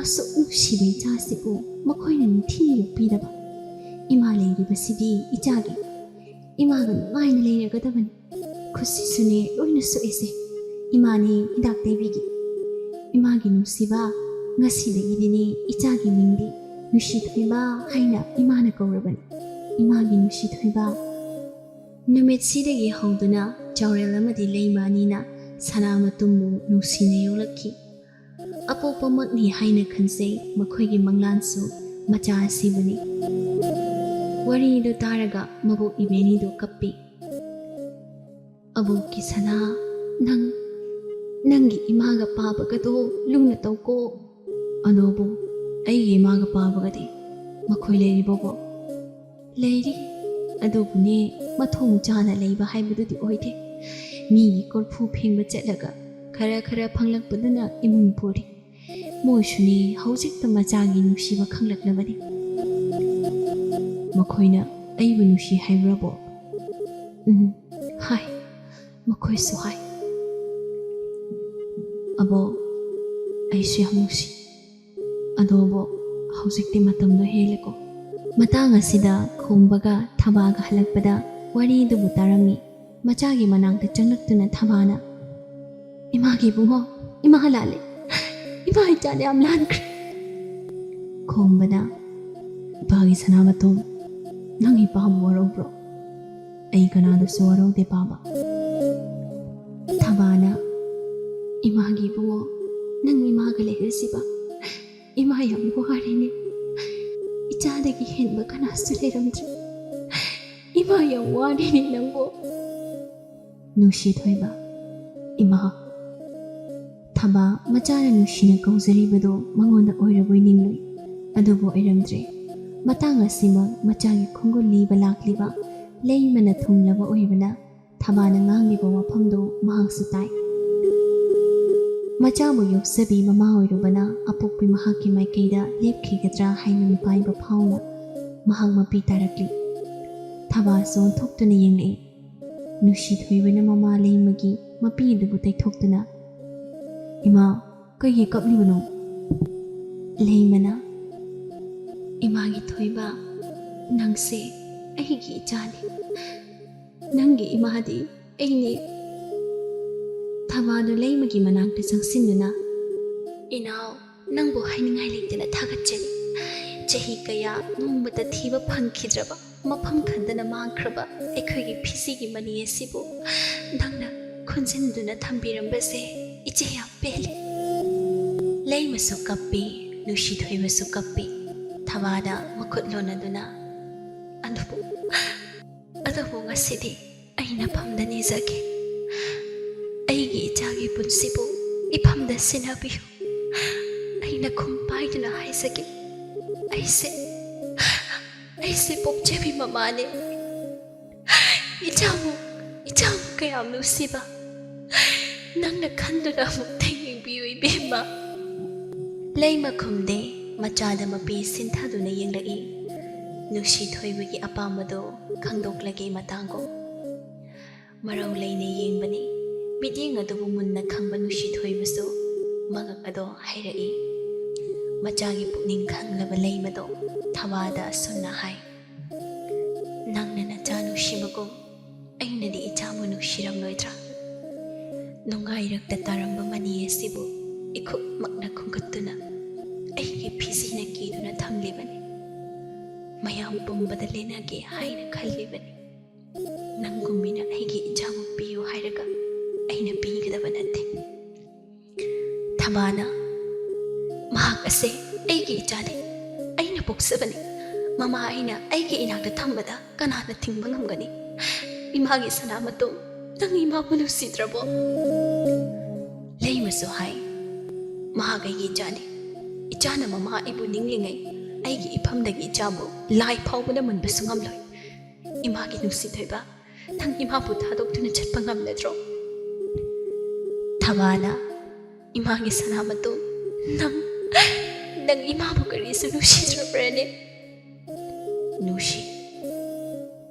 ꯑꯁꯨꯛ ꯅꯨꯡꯁꯤꯕ ꯏꯆꯥꯁꯤꯕꯨ ꯃꯈꯣꯏꯅ ꯅꯤꯡꯊꯤꯅ ꯌꯣꯛꯄꯤꯗꯕ꯫ ꯏꯃꯥ ꯂꯩꯔꯤꯕꯁꯤꯗꯤ ꯏꯆꯥꯒꯤ꯫ ꯏꯃꯥꯒ ꯅꯨꯡꯉꯥꯏꯅ ꯂꯩꯔꯒꯗꯕꯅꯤ꯫ ꯈꯨꯠꯁꯤꯁꯨꯅꯦ ꯂꯣꯏꯅ ꯁꯣꯛꯏꯁꯦ꯫ ꯏꯃꯥꯅꯦ ꯍꯤꯗꯥꯛ ꯇꯩꯕꯤꯒꯦ꯫ ꯏꯃꯥꯒꯤ ꯅꯨꯡꯁꯤꯕ, ꯉꯁꯤꯗꯒꯤꯗꯤꯅꯦ ꯏꯆꯥꯒꯤ ꯃꯤꯡꯗꯤ ꯅꯨꯡꯁꯤꯊꯣꯏꯕ ꯍꯥꯏꯅ ꯏꯃꯥꯅ ꯀꯧꯔꯕꯅꯤ꯫ ꯏꯃꯥꯒꯤ ꯅꯨꯡꯁꯤꯊꯣꯏꯕ꯫" ꯅꯨꯃꯤꯠꯁꯤꯗꯒꯤ ꯍꯧꯗꯨꯅ ꯆꯥꯎꯔꯦꯜ ꯑꯃꯗꯤ ꯂꯩꯃ ꯑꯅꯤꯅ ꯁꯅꯥ ꯃꯇꯨꯝꯕꯨ ꯅꯨꯡꯁꯤꯅ ꯌꯣꯛꯂꯛꯈꯤ꯫ ꯑꯄꯣꯛꯄꯃꯛꯅꯤ ꯍꯥꯏꯅ ꯈꯟꯖꯩ ꯃꯈꯣꯏꯒꯤ ꯃꯪꯂꯥꯟꯁꯨ ꯃꯆꯥ ꯑꯁꯤꯕꯨꯅꯤ꯫ ꯋꯥꯔꯤꯗꯨ ꯇꯥꯔꯒ ꯃꯕꯣꯛ ꯏꯕꯦꯟꯅꯤꯗꯨ ꯀꯞꯄꯤ꯫ "ꯑꯕꯣꯛꯀꯤ ꯁꯅꯥ, ꯅꯪ, ꯅꯪꯒꯤ ꯏꯃꯥꯒ ꯄꯥꯕꯒꯗꯣ ꯂꯨꯅ ꯇꯧꯀꯣ꯫" "ꯑꯗꯣꯕꯨ, ꯑꯩꯒꯤ ꯏꯃꯥꯒ ꯄꯥꯕꯒꯗꯤ ꯃꯈꯣꯏ ꯂꯩꯔꯤꯕꯣꯕꯣ?" "ꯂꯩꯔꯤ꯫ ꯑꯗꯨꯕꯨꯅꯦ, ꯃꯊꯣꯡ ꯆꯥꯅ ꯂꯩꯕ ꯍꯥꯏꯕꯗꯨꯗꯤ ꯑꯣꯏꯗꯦ꯫ ꯃꯤꯒꯤ ꯀꯣꯔꯐꯨ ꯐꯦꯡꯕ ꯆꯠꯂꯒ ꯈꯔ ꯈꯔ ꯐꯪꯂꯛꯄꯗꯨꯅ ꯏꯃꯨꯡ ꯄꯨꯔꯤ꯫ ꯃꯣꯏꯁꯨꯅꯦ ꯍꯧꯖꯤꯛꯇ ꯃꯆꯥꯒꯤ ꯅꯨꯡꯁꯤꯕ ꯈꯪꯂꯛꯂꯕꯅꯤ꯫" "ꯃꯈꯣꯏꯅ ꯑꯩꯕꯨ ꯅꯨꯡꯁꯤ ꯍꯥꯏꯕ꯭ꯔꯕꯣ?" "ꯎꯝ, ꯍꯥꯏ꯫ ꯃꯈꯣꯏꯁꯨ ꯍꯥꯏ꯫" "ꯑꯕꯣꯛ, ꯑꯩꯁꯨ ꯌꯥꯝ ꯅꯨꯡꯁꯤ꯫ ꯑꯗꯣ ꯑꯕꯣꯛ, ꯍꯧꯖꯤꯛꯇꯤ ꯃꯇꯝꯗꯣ ꯍꯦꯜꯂꯦꯀꯣ꯫" ꯃꯇꯥꯡ ꯑꯁꯤꯗ ꯈꯣꯝꯕꯒ ꯊꯕꯥꯒ ꯍꯜꯂꯛꯄꯗ ꯋꯥꯔꯤꯗꯨꯕꯨ ꯇꯥꯔꯝꯃꯤ꯫ ꯃꯆꯥꯒꯤ ꯃꯅꯥꯛꯇ ꯆꯪꯂꯛꯇꯨꯅ ꯊꯕꯥꯅ, "ꯏꯃꯥꯒꯤ ꯏꯕꯨꯡꯉꯣ, ꯏꯃꯥ ꯂꯥꯜꯂꯦ꯫ ꯏꯃꯥ ꯏꯆꯥꯗ ꯌꯥꯝ ꯂꯥꯟꯈ꯭ꯔꯦ꯫" ꯈꯣꯝꯕꯅ, "ꯏꯄꯥꯒꯤ ꯁꯅꯥꯃꯇꯣꯝ, ꯅꯪ ꯏꯄꯥꯕꯨ ꯋꯥꯔꯧꯕ꯭ꯔꯣ? ꯑꯩ ꯀꯅꯥꯗꯁꯨ ꯋꯥꯔꯧꯗꯦ ꯄꯥꯕ꯫" ꯊꯕꯥꯅ, "ꯏꯃꯥꯒꯤ ꯏꯕꯨꯡꯉꯣ, ꯅꯪ ꯏꯃꯥꯒ ꯂꯩꯔꯁꯤꯕ꯫ ꯏꯃꯥ ꯌꯥꯝ ꯋꯥꯔꯦꯅꯦ꯫ ꯏꯆꯥꯗꯒꯤ ꯍꯦꯟꯕ ꯀꯅꯥꯁꯨ ꯂꯩꯔꯝꯗ꯭ꯔꯦ꯫ ꯏꯃꯥ ꯌꯥꯝ ꯋꯥꯔꯦꯅꯦ ꯅꯪꯕꯨ꯫" ꯅꯨꯡꯁꯤ ꯊꯣꯏꯕ, "ꯏꯃꯥ꯫" ꯊꯕꯥ ꯃꯆꯥꯅ ꯅꯨꯡꯁꯤꯅ ꯀꯧꯖꯔꯤꯕꯗꯣ ꯃꯉꯣꯟꯗ ꯑꯣꯏꯔꯕꯣꯏ ꯅꯤꯡꯂꯨꯏ꯫ ꯑꯗꯨꯕꯨ ꯑꯣꯏꯔꯝꯗ꯭ꯔꯦ꯫ ꯃꯇꯥꯡ ꯑꯁꯤꯃꯛ ꯃꯆꯥꯒꯤ ꯈꯣꯡꯒꯨꯜ ꯂꯤꯕ ꯂꯥꯛꯂꯤꯕ ꯂꯩꯃꯅ ꯊꯨꯡꯂꯕ ꯑꯣꯏꯕꯅ ꯊꯕꯥꯅ ꯉꯥꯡꯂꯤꯕ ꯋꯥꯐꯝꯗꯨ ꯃꯍꯥꯛꯁꯨ ꯇꯥꯏ꯫ ꯃꯆꯥꯕꯨ ꯌꯣꯛꯆꯕꯤ ꯃꯃꯥ ꯑꯣꯏꯔꯨꯕꯅ ꯑꯄꯣꯛꯄꯤ ꯃꯍꯥꯛꯀꯤ ꯃꯥꯏꯀꯩꯗ ꯂꯦꯞꯈꯤꯒꯗ꯭ꯔꯥ ꯍꯥꯏꯅ ꯃꯤꯄꯥꯏꯕ ꯐꯥꯎꯅ ꯃꯍꯥꯛ ꯃꯄꯤ ꯇꯥꯔꯛꯂꯤ꯫ ꯊꯕꯥꯁꯨ ꯑꯣꯟꯊꯣꯛꯇꯨꯅ ꯌꯦꯡꯂꯛꯏ꯫ ꯅꯨꯡꯁꯤ ꯊꯣꯏꯕꯅ ꯃꯃꯥ ꯂꯩꯃꯒꯤ ꯃꯄꯤ ꯑꯗꯨꯕꯨ ꯇꯩꯊꯣꯛꯇꯨꯅ, "ꯏꯃꯥ, ꯀꯩꯒꯤ ꯀꯞꯂꯤꯕꯅꯣ?" ꯂꯩꯃꯅ, "ꯏꯃꯥꯒꯤ ꯊꯣꯏꯕ, ꯅꯪꯁꯦ ꯑꯩꯒꯤ ꯏꯆꯥꯅꯤ꯫ ꯅꯪꯒꯤ ꯏꯃꯥꯗꯤ ꯑꯩꯅꯤ꯫" ꯊꯕꯥꯗꯨ ꯂꯩꯃꯒꯤ ꯃꯅꯥꯛꯇ ꯆꯪꯁꯤꯟꯗꯨꯅ, "ꯏꯅꯥꯎ, ꯅꯪꯕꯨ ꯍꯥꯏꯅꯤꯡꯉꯥꯏ ꯂꯩꯇꯅ ꯊꯥꯒꯠꯆꯔꯤ꯫ ꯆꯍꯤ ꯀꯌꯥ ꯅꯣꯡꯃꯇ ꯊꯤꯕ ꯐꯪꯈꯤꯗ꯭ꯔꯕ, ꯃꯐꯝ ꯈꯪꯗꯅ ꯃꯥꯡꯈ꯭ꯔꯕ ꯑꯩꯈꯣꯏꯒꯤ ꯐꯤꯖꯤꯒꯤ ꯃꯅꯤ ꯑꯁꯤꯕꯨ ꯅꯪꯅ ꯈꯨꯟꯖꯤꯟꯗꯨꯅ ꯊꯝꯕꯤꯔꯝꯕꯁꯦ ꯏꯆꯦ ꯌꯥꯝ ꯄꯦꯜꯂꯦ꯫" ꯂꯩꯃꯁꯨ ꯀꯞꯄꯤ, ꯅꯨꯡꯁꯤ ꯊꯣꯏꯕꯁꯨ ꯀꯞꯄꯤ꯫ ꯊꯕꯥꯗ ꯃꯈꯨꯠ ꯂꯣꯟꯅꯗꯨꯅ, "ꯑꯗꯨꯕꯨ, ꯑꯗꯨꯕꯨ ꯉꯁꯤꯗꯤ ꯑꯩ ꯅꯐꯝꯗ ꯅꯤꯖꯒꯦ꯫ ꯑꯩꯒꯤ ꯏꯆꯥꯒꯤ ꯄꯨꯟꯁꯤꯕꯨ ꯏꯐꯝꯗ ꯁꯤꯟꯅꯕꯤꯌꯨ꯫ ꯑꯩꯅ ꯈꯨꯝ ꯄꯥꯏꯗꯨꯅ ꯍꯥꯏꯖꯒꯦ, ꯑꯩꯁꯦ, ꯑꯩꯁꯦ ꯄꯣꯛꯆꯕꯤ ꯃꯃꯥꯅꯦ꯫ ꯏꯆꯥꯕꯨ, ꯏꯆꯥꯕꯨ ꯀꯌꯥꯝ ꯅꯨꯡꯁꯤꯕ꯫ ꯅꯪꯅ ꯈꯟꯗꯨꯅ ꯑꯃꯨꯛꯇ ꯌꯦꯡꯕꯤꯌꯨ ꯏꯕꯦꯝꯃ꯫" ꯂꯩꯃ ꯈꯨꯝꯗꯦ꯫ ꯃꯆꯥꯗ ꯃꯄꯤ ꯁꯤꯟꯊꯗꯨꯅ ꯌꯦꯡꯂꯛꯏ꯫ ꯅꯨꯡꯁꯤ ꯊꯣꯏꯕꯒꯤ ꯑꯄꯥꯝꯕꯗꯣ ꯈꯪꯗꯣꯛꯂꯒꯦ ꯃꯇꯥꯒꯨꯝ꯫ ꯃꯔꯧ ꯂꯩꯅ ꯌꯦꯡꯕꯅꯤ꯫ ꯃꯤꯠꯌꯦꯡ ꯑꯗꯨꯕꯨ ꯃꯨꯟꯅ ꯈꯪꯕ ꯅꯨꯡꯁꯤ ꯊꯣꯏꯕꯁꯨ ꯃꯉꯛ ꯑꯗꯣ ꯍꯥꯏꯔꯛꯏ꯫ ꯃꯆꯥꯒꯤ ꯄꯨꯛꯅꯤꯡ ꯈꯪꯂꯕ ꯂꯩꯃꯗꯣ ꯊꯕꯥꯗ ꯑꯁꯨꯝꯅ ꯍꯥꯏ, "ꯅꯪꯅ ꯅꯆꯥ ꯅꯨꯡꯁꯤꯕꯒꯨꯝ ꯑꯩꯅꯗꯤ ꯏꯆꯥꯕꯨ ꯅꯨꯡꯁꯤꯔꯝꯂꯣꯏꯗ꯭ꯔꯥ? ꯅꯨꯡꯉꯥꯏꯔꯛꯇ ꯇꯥꯔꯝꯕ ꯃꯅꯤ ꯑꯁꯤꯕꯨ ꯏꯈꯨꯞꯃꯛꯅ ꯈꯨꯝꯒꯠꯇꯨꯅ ꯑꯩꯒꯤ ꯐꯤꯖꯤꯅ ꯀꯤꯗꯨꯅ ꯊꯝꯂꯤꯕꯅꯤ꯫ ꯃꯌꯥꯝ ꯄꯨꯝꯕꯗ ꯂꯦꯟꯅꯒꯦ ꯍꯥꯏꯅ ꯈꯜꯂꯤꯕꯅꯤ꯫ ꯅꯪꯒꯨꯝꯕꯤꯅ ꯑꯩꯒꯤ ꯏꯆꯥꯕꯨ ꯄꯤꯌꯨ ꯍꯥꯏꯔꯒ ꯑꯩꯅ ꯄꯤꯒꯗꯕ ꯅꯠꯇꯦ꯫" ꯊꯕꯥꯅ, "ꯃꯍꯥꯛ ꯑꯁꯦ ꯑꯩꯒꯤ ꯏꯆꯥꯅꯤ, ꯑꯩꯅ ꯄꯣꯛꯆꯕꯅꯤ꯫ ꯃꯃꯥ ꯑꯩꯅ ꯑꯩꯒꯤ ꯏꯅꯥꯛꯇ ꯊꯝꯕꯗ ꯀꯅꯥꯅ ꯊꯤꯡꯕ ꯉꯝꯒꯅꯤ? ꯏꯃꯥꯒꯤ ꯁꯅꯥ ꯃꯇꯨꯝ, ꯅꯪ ꯏꯃꯥꯕꯨ ꯅꯨꯡꯁꯤꯗ꯭ꯔꯕꯣ?" ꯂꯩꯃꯁꯨ ꯍꯥꯏ, "ꯃꯍꯥꯛ ꯑꯩꯒꯤ ꯏꯆꯥꯅꯤ꯫ ꯏꯆꯥꯅ ꯃꯃꯥ ꯑꯩꯕꯨ ꯅꯤꯡꯂꯤꯉꯩ ꯑꯩꯒꯤ ꯏꯐꯝꯗꯒꯤ ꯏꯆꯥꯕꯨ ꯂꯥꯏ ꯐꯥꯎꯕꯅ ꯃꯨꯟꯕꯁꯨ ꯉꯝꯂꯣꯏ꯫ ꯏꯃꯥꯒꯤ ꯅꯨꯡꯁꯤ ꯊꯣꯏꯕ, ꯅꯪ ꯏꯃꯥꯕꯨ ꯊꯥꯗꯣꯛꯇꯨꯅ ꯆꯠꯄ ꯉꯝꯂꯗ꯭ꯔꯣ?" ꯊꯕꯥꯅ, "ꯏꯃꯥꯒꯤ ꯁꯅꯥ ꯃꯇꯨꯝ, ꯅꯪ, ꯅꯪ ꯏꯃꯥꯕꯨ ꯀꯔꯤꯁꯨ ꯅꯨꯡꯁꯤꯗ꯭ꯔꯕ꯭ꯔꯅꯦ?" ꯅꯨꯡꯁꯤ꯫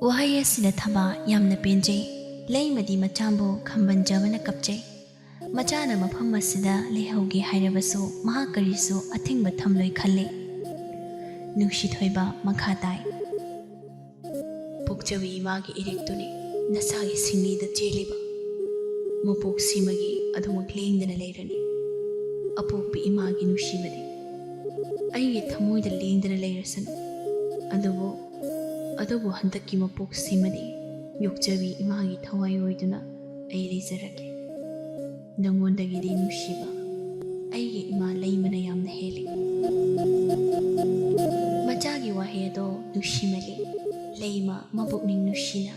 ꯋꯥꯍꯩ ꯑꯁꯤꯅ ꯊꯕꯥ ꯌꯥꯝꯅ ꯄꯦꯟꯖꯩ꯫ ꯂꯩꯃꯗꯤ ꯃꯆꯥꯕꯨ ꯈꯝꯕꯟꯖꯕꯅ ꯀꯞꯆꯩ꯫ ꯃꯆꯥꯅ ꯃꯐꯝ ꯑꯁꯤꯗ ꯂꯩꯍꯧꯒꯦ ꯍꯥꯏꯔꯕꯁꯨ ꯃꯍꯥꯛ ꯀꯔꯤꯁꯨ ꯑꯊꯤꯡꯕ ꯊꯝꯂꯣꯏ ꯈꯜꯂꯤ꯫ ꯅꯨꯡꯁꯤ ꯊꯣꯏꯕ ꯃꯈꯥ ꯇꯥꯏ꯫ ꯄꯣꯛꯆꯕꯤ ꯏꯃꯥꯒꯤ ꯏꯔꯤꯛꯇꯨꯅꯤ ꯅꯆꯥꯒꯤ ꯁꯤꯡꯂꯤꯗ ꯆꯦꯜꯂꯤꯕ꯫ ꯃꯄꯣꯛ ꯁꯤꯃꯒꯤ ꯑꯗꯨꯃꯛ ꯂꯦꯡꯗꯅ ꯂꯩꯔꯅꯤ꯫ ꯑꯄꯣꯛꯄꯤ ꯏꯃꯥꯒꯤ ꯅꯨꯡꯁꯤꯕꯗꯤ ꯑꯩꯒꯤ ꯊꯃꯣꯏꯗ ꯂꯦꯡꯗꯅ ꯂꯩꯔꯁꯅꯨ꯫ ꯑꯗꯨꯕꯨ, ꯑꯗꯨꯕꯨ ꯍꯟꯗꯛꯀꯤ ꯃꯄꯣꯛ ꯁꯤꯃꯗꯤ ꯌꯣꯛꯆꯕꯤ ꯏꯃꯥꯒꯤ ꯊꯋꯥꯏ ꯑꯣꯏꯗꯨꯅ ꯑꯩ ꯂꯩꯖꯔꯒꯦ꯫ ꯅꯪꯉꯣꯟꯗꯒꯤꯗꯤ ꯅꯨꯡꯁꯤꯕ ꯑꯩꯒꯤ ꯏꯃꯥ ꯂꯩꯃꯅ ꯌꯥꯝꯅ ꯍꯦꯜꯂꯤ꯫" ꯃꯆꯥꯒꯤ ꯋꯥꯍꯩ ꯑꯗꯣ ꯅꯨꯡꯁꯤꯃꯜꯂꯤ꯫ ꯂꯩꯃ ꯃꯄꯨꯛꯅꯤꯡ ꯅꯨꯡꯁꯤꯅ,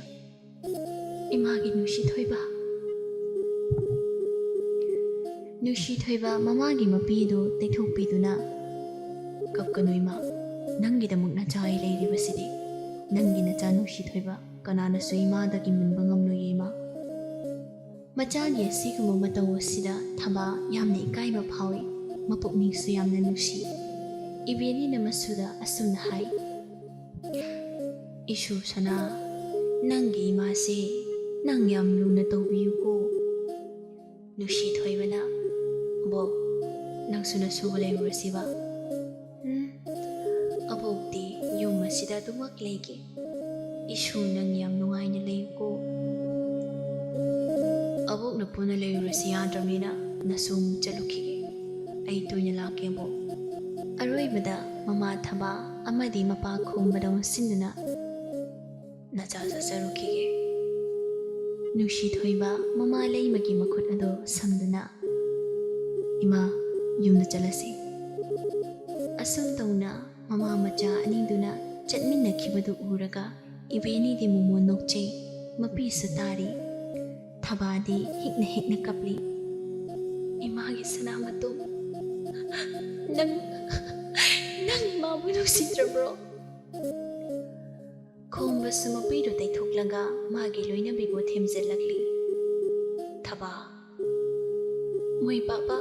"ꯏꯃꯥꯒꯤ ꯅꯨꯡꯁꯤ ꯊꯣꯏꯕ, ꯅꯨꯡꯁꯤ ꯊꯣꯏꯕ" ꯃꯃꯥꯒꯤ ꯃꯄꯤꯗꯨ ꯇꯩꯊꯣꯛꯄꯤꯗꯨꯅ, "ꯀꯞꯀꯅꯨ ꯏꯃꯥ, ꯅꯪꯒꯤꯗꯃꯛ ꯅꯆꯥ ꯑꯩ ꯂꯩꯔꯤꯕꯁꯤꯗꯤ꯫ ꯅꯪꯒꯤ ꯅꯆꯥ ꯅꯨꯡꯁꯤ ꯊꯣꯏꯕ ꯀꯅꯥꯅꯁꯨ ꯏꯃꯥꯗꯒꯤ ꯃꯨꯟꯕ ꯉꯝꯂꯣꯏꯌꯦ ꯏꯃꯥ꯫" ꯃꯆꯥꯒꯤ ꯑꯁꯤꯒꯨꯝꯕ ꯃꯇꯧ ꯑꯁꯤꯗ ꯊꯕꯥ ꯌꯥꯝꯅ ꯏꯀꯥꯏꯕ ꯐꯥꯎꯏ, ꯃꯄꯨꯛꯅꯤꯡꯁꯨ ꯌꯥꯝꯅ ꯅꯨꯡꯁꯤ꯫ ꯏꯕꯦꯟꯅꯤꯅ ꯃꯁꯨꯗ ꯑꯁꯨꯝꯅ ꯍꯥꯏ, "ꯏꯁꯨ ꯁꯅꯥ, ꯅꯪꯒꯤ ꯏꯃꯥꯁꯦ ꯅꯪ ꯌꯥꯝ ꯂꯨꯅ ꯇꯧꯕꯤꯌꯨꯀꯣ꯫" ꯅꯨꯡꯁꯤ ꯊꯣꯏꯕꯅ, "ꯕꯣꯛ, ꯅꯪꯁꯨ ꯅꯁꯨꯒ ꯂꯩꯔꯨꯔꯁꯤꯕ꯫ ꯎꯝ, ꯑꯕꯣꯛꯇꯤ ꯌꯨꯝ ꯑꯁꯤꯗ ꯑꯗꯨꯃꯛ ꯂꯩꯒꯦ꯫ ꯏꯁꯨ, ꯅꯪ ꯌꯥꯝ ꯅꯨꯡꯉꯥꯏꯅ ꯂꯩꯌꯨꯀꯣ꯫ ꯑꯕꯣꯛꯅ ꯄꯨꯟꯅ ꯂꯩꯔꯨꯔꯁꯤ ꯌꯥꯗ꯭ꯔꯕꯅꯤꯅ ꯅꯁꯨ ꯑꯃꯨꯛ ꯆꯠꯂꯨꯈꯤꯒꯦ꯫ ꯑꯩ ꯇꯣꯏꯅ ꯂꯥꯛꯀꯦ, ꯑꯕꯣꯛ꯫ ꯑꯔꯣꯏꯕꯗ ꯃꯃꯥ ꯊꯕꯥ ꯑꯃꯗꯤ ꯃꯄꯥ ꯈꯣꯝꯕꯗ ꯑꯣꯟꯁꯤꯟꯗꯨꯅ ꯅꯆꯥ ꯆꯠꯆꯔꯨꯈꯤꯒꯦ꯫ ꯅꯨꯡꯁꯤ ꯊꯣꯏꯕ ꯃꯃꯥ ꯂꯩꯃꯒꯤ ꯃꯈꯨꯠ ꯑꯗꯨ ꯁꯝꯗꯨꯅ, "ꯏꯃꯥ, ꯌꯨꯝꯗ ꯆꯠꯂꯁꯤ꯫" ꯑꯁꯨꯝ ꯇꯧꯅ ꯃꯃꯥ ꯃꯆꯥ ꯑꯅꯤꯗꯨꯅ ꯆꯠꯃꯤꯟꯅꯈꯤꯕꯗꯨ ꯎꯔꯒ ꯏꯕꯦꯅꯤꯗꯤ ꯃꯣꯃꯣꯟ ꯅꯣꯛꯆꯩ, ꯃꯄꯤꯁꯨ ꯇꯥꯔꯤ꯫ ꯊꯕꯥꯗꯤ ꯍꯤꯛꯅ ꯍꯤꯛꯅ ꯀꯞꯂꯤ꯫ "ꯏꯃꯥꯒꯤ ꯁꯅꯥ ꯃꯇꯨꯝ, ꯅꯪ, ꯅꯪ ꯏꯃꯥꯕꯨ ꯅꯨꯡꯁꯤꯗ꯭ꯔꯕ꯭ꯔꯣ?" ꯈꯣꯝꯕꯁꯨ ꯃꯄꯤꯗꯨ ꯇꯩꯊꯣꯛꯂꯒ ꯃꯥꯒꯤ ꯂꯣꯏꯅꯕꯤꯕꯨ ꯊꯦꯝꯖꯤꯜꯂꯛꯂꯤ꯫ "ꯊꯕꯥ, ꯃꯣꯏ ꯄꯥꯕ,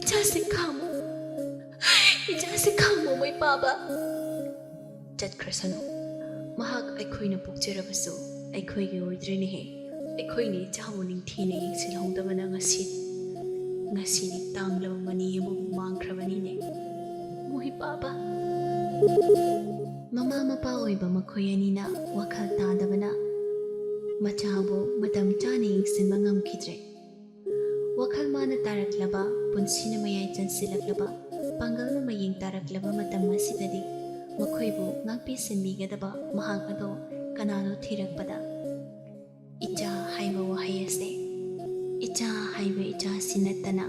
ꯏꯆꯥꯁꯤ ꯈꯥꯝꯃꯨ, ꯏꯆꯥꯁꯤ ꯈꯥꯝꯃꯨ, ꯃꯣꯏ ꯄꯥꯕ꯫" "ꯆꯠꯈ꯭ꯔꯁꯅꯨ, ꯃꯍꯥꯛ ꯑꯩꯈꯣꯏꯅ ꯄꯣꯛꯆꯔꯕꯁꯨ ꯑꯩꯈꯣꯏꯒꯤ ꯑꯣꯏꯗ꯭ꯔꯦꯅꯦꯍꯦ꯫ ꯑꯩꯈꯣꯏꯅ ꯏꯆꯥꯕꯨ ꯅꯤꯡꯊꯤꯅ ꯌꯦꯡꯁꯤꯜꯍꯧꯗꯕꯅ ꯉꯁꯤ, ꯉꯁꯤꯗꯤ ꯇꯥꯡꯂꯕ ꯃꯅꯤ ꯑꯃꯕꯨ ꯃꯥꯡꯈ꯭ꯔꯕꯅꯤꯅꯦ, ꯃꯣꯏ ꯄꯥꯕ꯫" ꯃꯃꯥ ꯃꯄꯥ ꯑꯣꯏꯕ ꯃꯈꯣꯏ ꯑꯅꯤꯅ ꯋꯥꯈꯜ ꯇꯥꯗꯕꯅ ꯃꯆꯥꯕꯨ ꯃꯇꯝ ꯆꯥꯅ ꯌꯦꯡꯁꯤꯟꯕ ꯉꯝꯈꯤꯗ꯭ꯔꯦ꯫ ꯋꯥꯈꯜ ꯃꯥꯅ ꯇꯥꯔꯛꯂꯕ, ꯄꯨꯟꯁꯤꯅ ꯃꯌꯥꯏ ꯆꯟꯁꯤꯜꯂꯛꯂꯕ, ꯄꯥꯡꯒꯜꯅ ꯃꯌꯦꯡ ꯇꯥꯔꯛꯂꯕ ꯃꯇꯝ ꯑꯁꯤꯗꯗꯤ ꯃꯈꯣꯏꯕꯨ ꯉꯥꯛꯄꯤ ꯁꯦꯟꯕꯤꯒꯗꯕ ꯃꯍꯥꯛ ꯑꯗꯣ ꯀꯅꯥꯅꯣ ꯊꯤꯔꯛꯄꯗ, "ꯏꯆꯥ" ꯍꯥꯏꯕ ꯋꯥꯍꯩ ꯑꯁꯦ, ꯏꯆꯥ ꯍꯥꯏꯕ ꯏꯆꯥꯁꯤ ꯅꯠꯇꯅ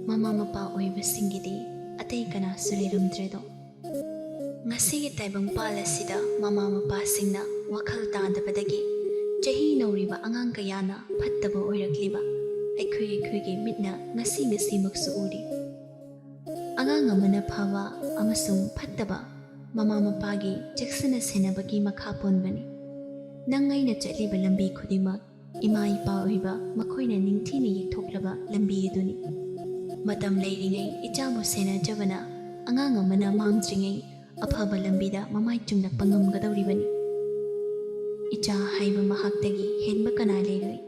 ꯃꯃꯥ ꯃꯄꯥ ꯑꯣꯏꯕꯁꯤꯡꯒꯤꯗꯤ ꯑꯇꯩ ꯀꯅꯥꯁꯨ ꯂꯩꯔꯝꯗ꯭ꯔꯦꯗꯣ꯫ ꯉꯁꯤꯒꯤ ꯇꯥꯏꯕꯪꯄꯥꯜ ꯑꯁꯤꯗ ꯃꯃꯥ ꯃꯄꯥꯁꯤꯡꯅ ꯋꯥꯈꯜ ꯇꯥꯗꯕꯗꯒꯤ ꯆꯍꯤ ꯅꯧꯔꯤꯕ ꯑꯉꯥꯡ ꯀꯌꯥꯅ ꯐꯠꯇꯕ ꯑꯣꯏꯔꯛꯂꯤꯕ ꯑꯩꯈꯣꯏ ꯑꯩꯈꯣꯏꯒꯤ ꯃꯤꯠꯅ ꯉꯁꯤ ꯉꯁꯤꯃꯛꯁꯨ ꯎꯔꯤ꯫ ꯑꯉꯥꯡ ꯑꯃꯅ ꯐꯕ ꯑꯃꯁꯨꯡ ꯐꯠꯇꯕ ꯃꯃꯥ ꯃꯄꯥꯒꯤ ꯆꯦꯛꯁꯤꯟꯅ ꯁꯦꯟꯅꯕꯒꯤ ꯃꯈꯥ ꯄꯣꯟꯕꯅꯤ꯫ ꯅꯪ ꯑꯩꯅ ꯆꯠꯂꯤꯕ ꯂꯝꯕꯤ ꯈꯨꯗꯤꯡꯃꯛ ꯏꯃꯥ ꯏꯄꯥ ꯑꯣꯏꯕ ꯃꯈꯣꯏꯅ ꯅꯤꯡꯊꯤꯅ ꯌꯦꯛꯊꯣꯛꯂꯕ ꯂꯝꯕꯤ ꯑꯗꯨꯅꯤ꯫ ꯃꯇꯝ ꯂꯩꯔꯤꯉꯩ ꯏꯆꯥꯕꯨ ꯁꯦꯟꯅꯖꯕꯅ ꯑꯉꯥꯡ ꯑꯃꯅ ꯃꯥꯡꯗ꯭ꯔꯤꯉꯩ ꯑꯐꯕ ꯂꯝꯕꯤꯗ ꯃꯃꯥꯏ ꯆꯨꯝꯂꯛꯄ ꯉꯝꯒꯗꯧꯔꯤꯕꯅꯤ꯫ ꯏꯆꯥ ꯍꯥꯏꯕ ꯃꯍꯥꯛꯇꯒꯤ ꯍꯦꯟꯕ ꯀꯅꯥ ꯂꯩꯔꯣꯏ꯫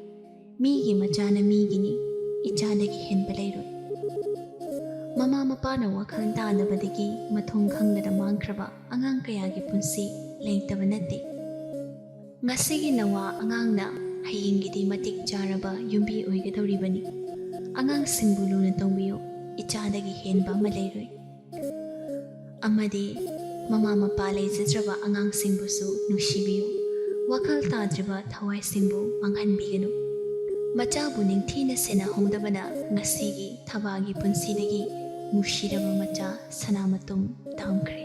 ꯃꯤꯒꯤ ꯃꯆꯥꯅ ꯃꯤꯒꯤꯅꯤ, ꯏꯆꯥꯗꯒꯤ ꯍꯦꯟꯕ ꯂꯩꯔꯣꯏ꯫ ꯃꯃꯥ ꯃꯄꯥꯅ ꯋꯥꯈꯜ ꯇꯥꯗꯕꯗꯒꯤ ꯃꯊꯣꯡ ꯈꯪꯗꯅ ꯃꯥꯡꯈ꯭ꯔꯕ ꯑꯉꯥꯡ ꯀꯌꯥꯒꯤ ꯄꯨꯟꯁꯤ ꯂꯩꯇꯕ ꯅꯠꯇꯦ꯫ ꯉꯁꯤꯒꯤ ꯅꯋꯥ ꯑꯉꯥꯡꯅ ꯍꯌꯦꯡꯒꯤꯗꯤ ꯃꯇꯤꯛ ꯆꯥꯔꯕ ꯌꯨꯝꯕꯤ ꯑꯣꯏꯒꯗꯧꯔꯤꯕꯅꯤ꯫ ꯑꯉꯥꯡꯁꯤꯡꯕꯨ ꯂꯨꯅ ꯇꯧꯕꯤꯌꯨ, ꯏꯆꯥꯗꯒꯤ ꯍꯦꯟꯕ ꯑꯃ ꯂꯩꯔꯣꯏ꯫ ꯑꯃꯗꯤ ꯃꯃꯥ ꯃꯄꯥ ꯂꯩꯖꯗ꯭ꯔꯕ ꯑꯉꯥꯡꯁꯤꯡꯕꯨꯁꯨ ꯅꯨꯡꯁꯤꯕꯤꯌꯨ꯫ ꯋꯥꯈꯜ ꯇꯥꯗ꯭ꯔꯤꯕ ꯊꯋꯥꯏꯁꯤꯡꯕꯨ ꯃꯥꯡꯍꯟꯕꯤꯒꯅꯨ꯫ ꯃꯆꯥꯕꯨ ꯅꯤꯡꯊꯤꯅ ꯁꯦꯟꯅꯍꯧꯗꯕꯅ ꯉꯁꯤꯒꯤ ꯊꯕꯥꯒꯤ ꯄꯨꯟꯁꯤꯗꯒꯤ ꯅꯨꯡꯁꯤꯔꯕ ꯃꯆꯥ ꯁꯅꯥꯃꯇꯨꯝ ꯇꯥꯝꯈ꯭ꯔꯦ꯫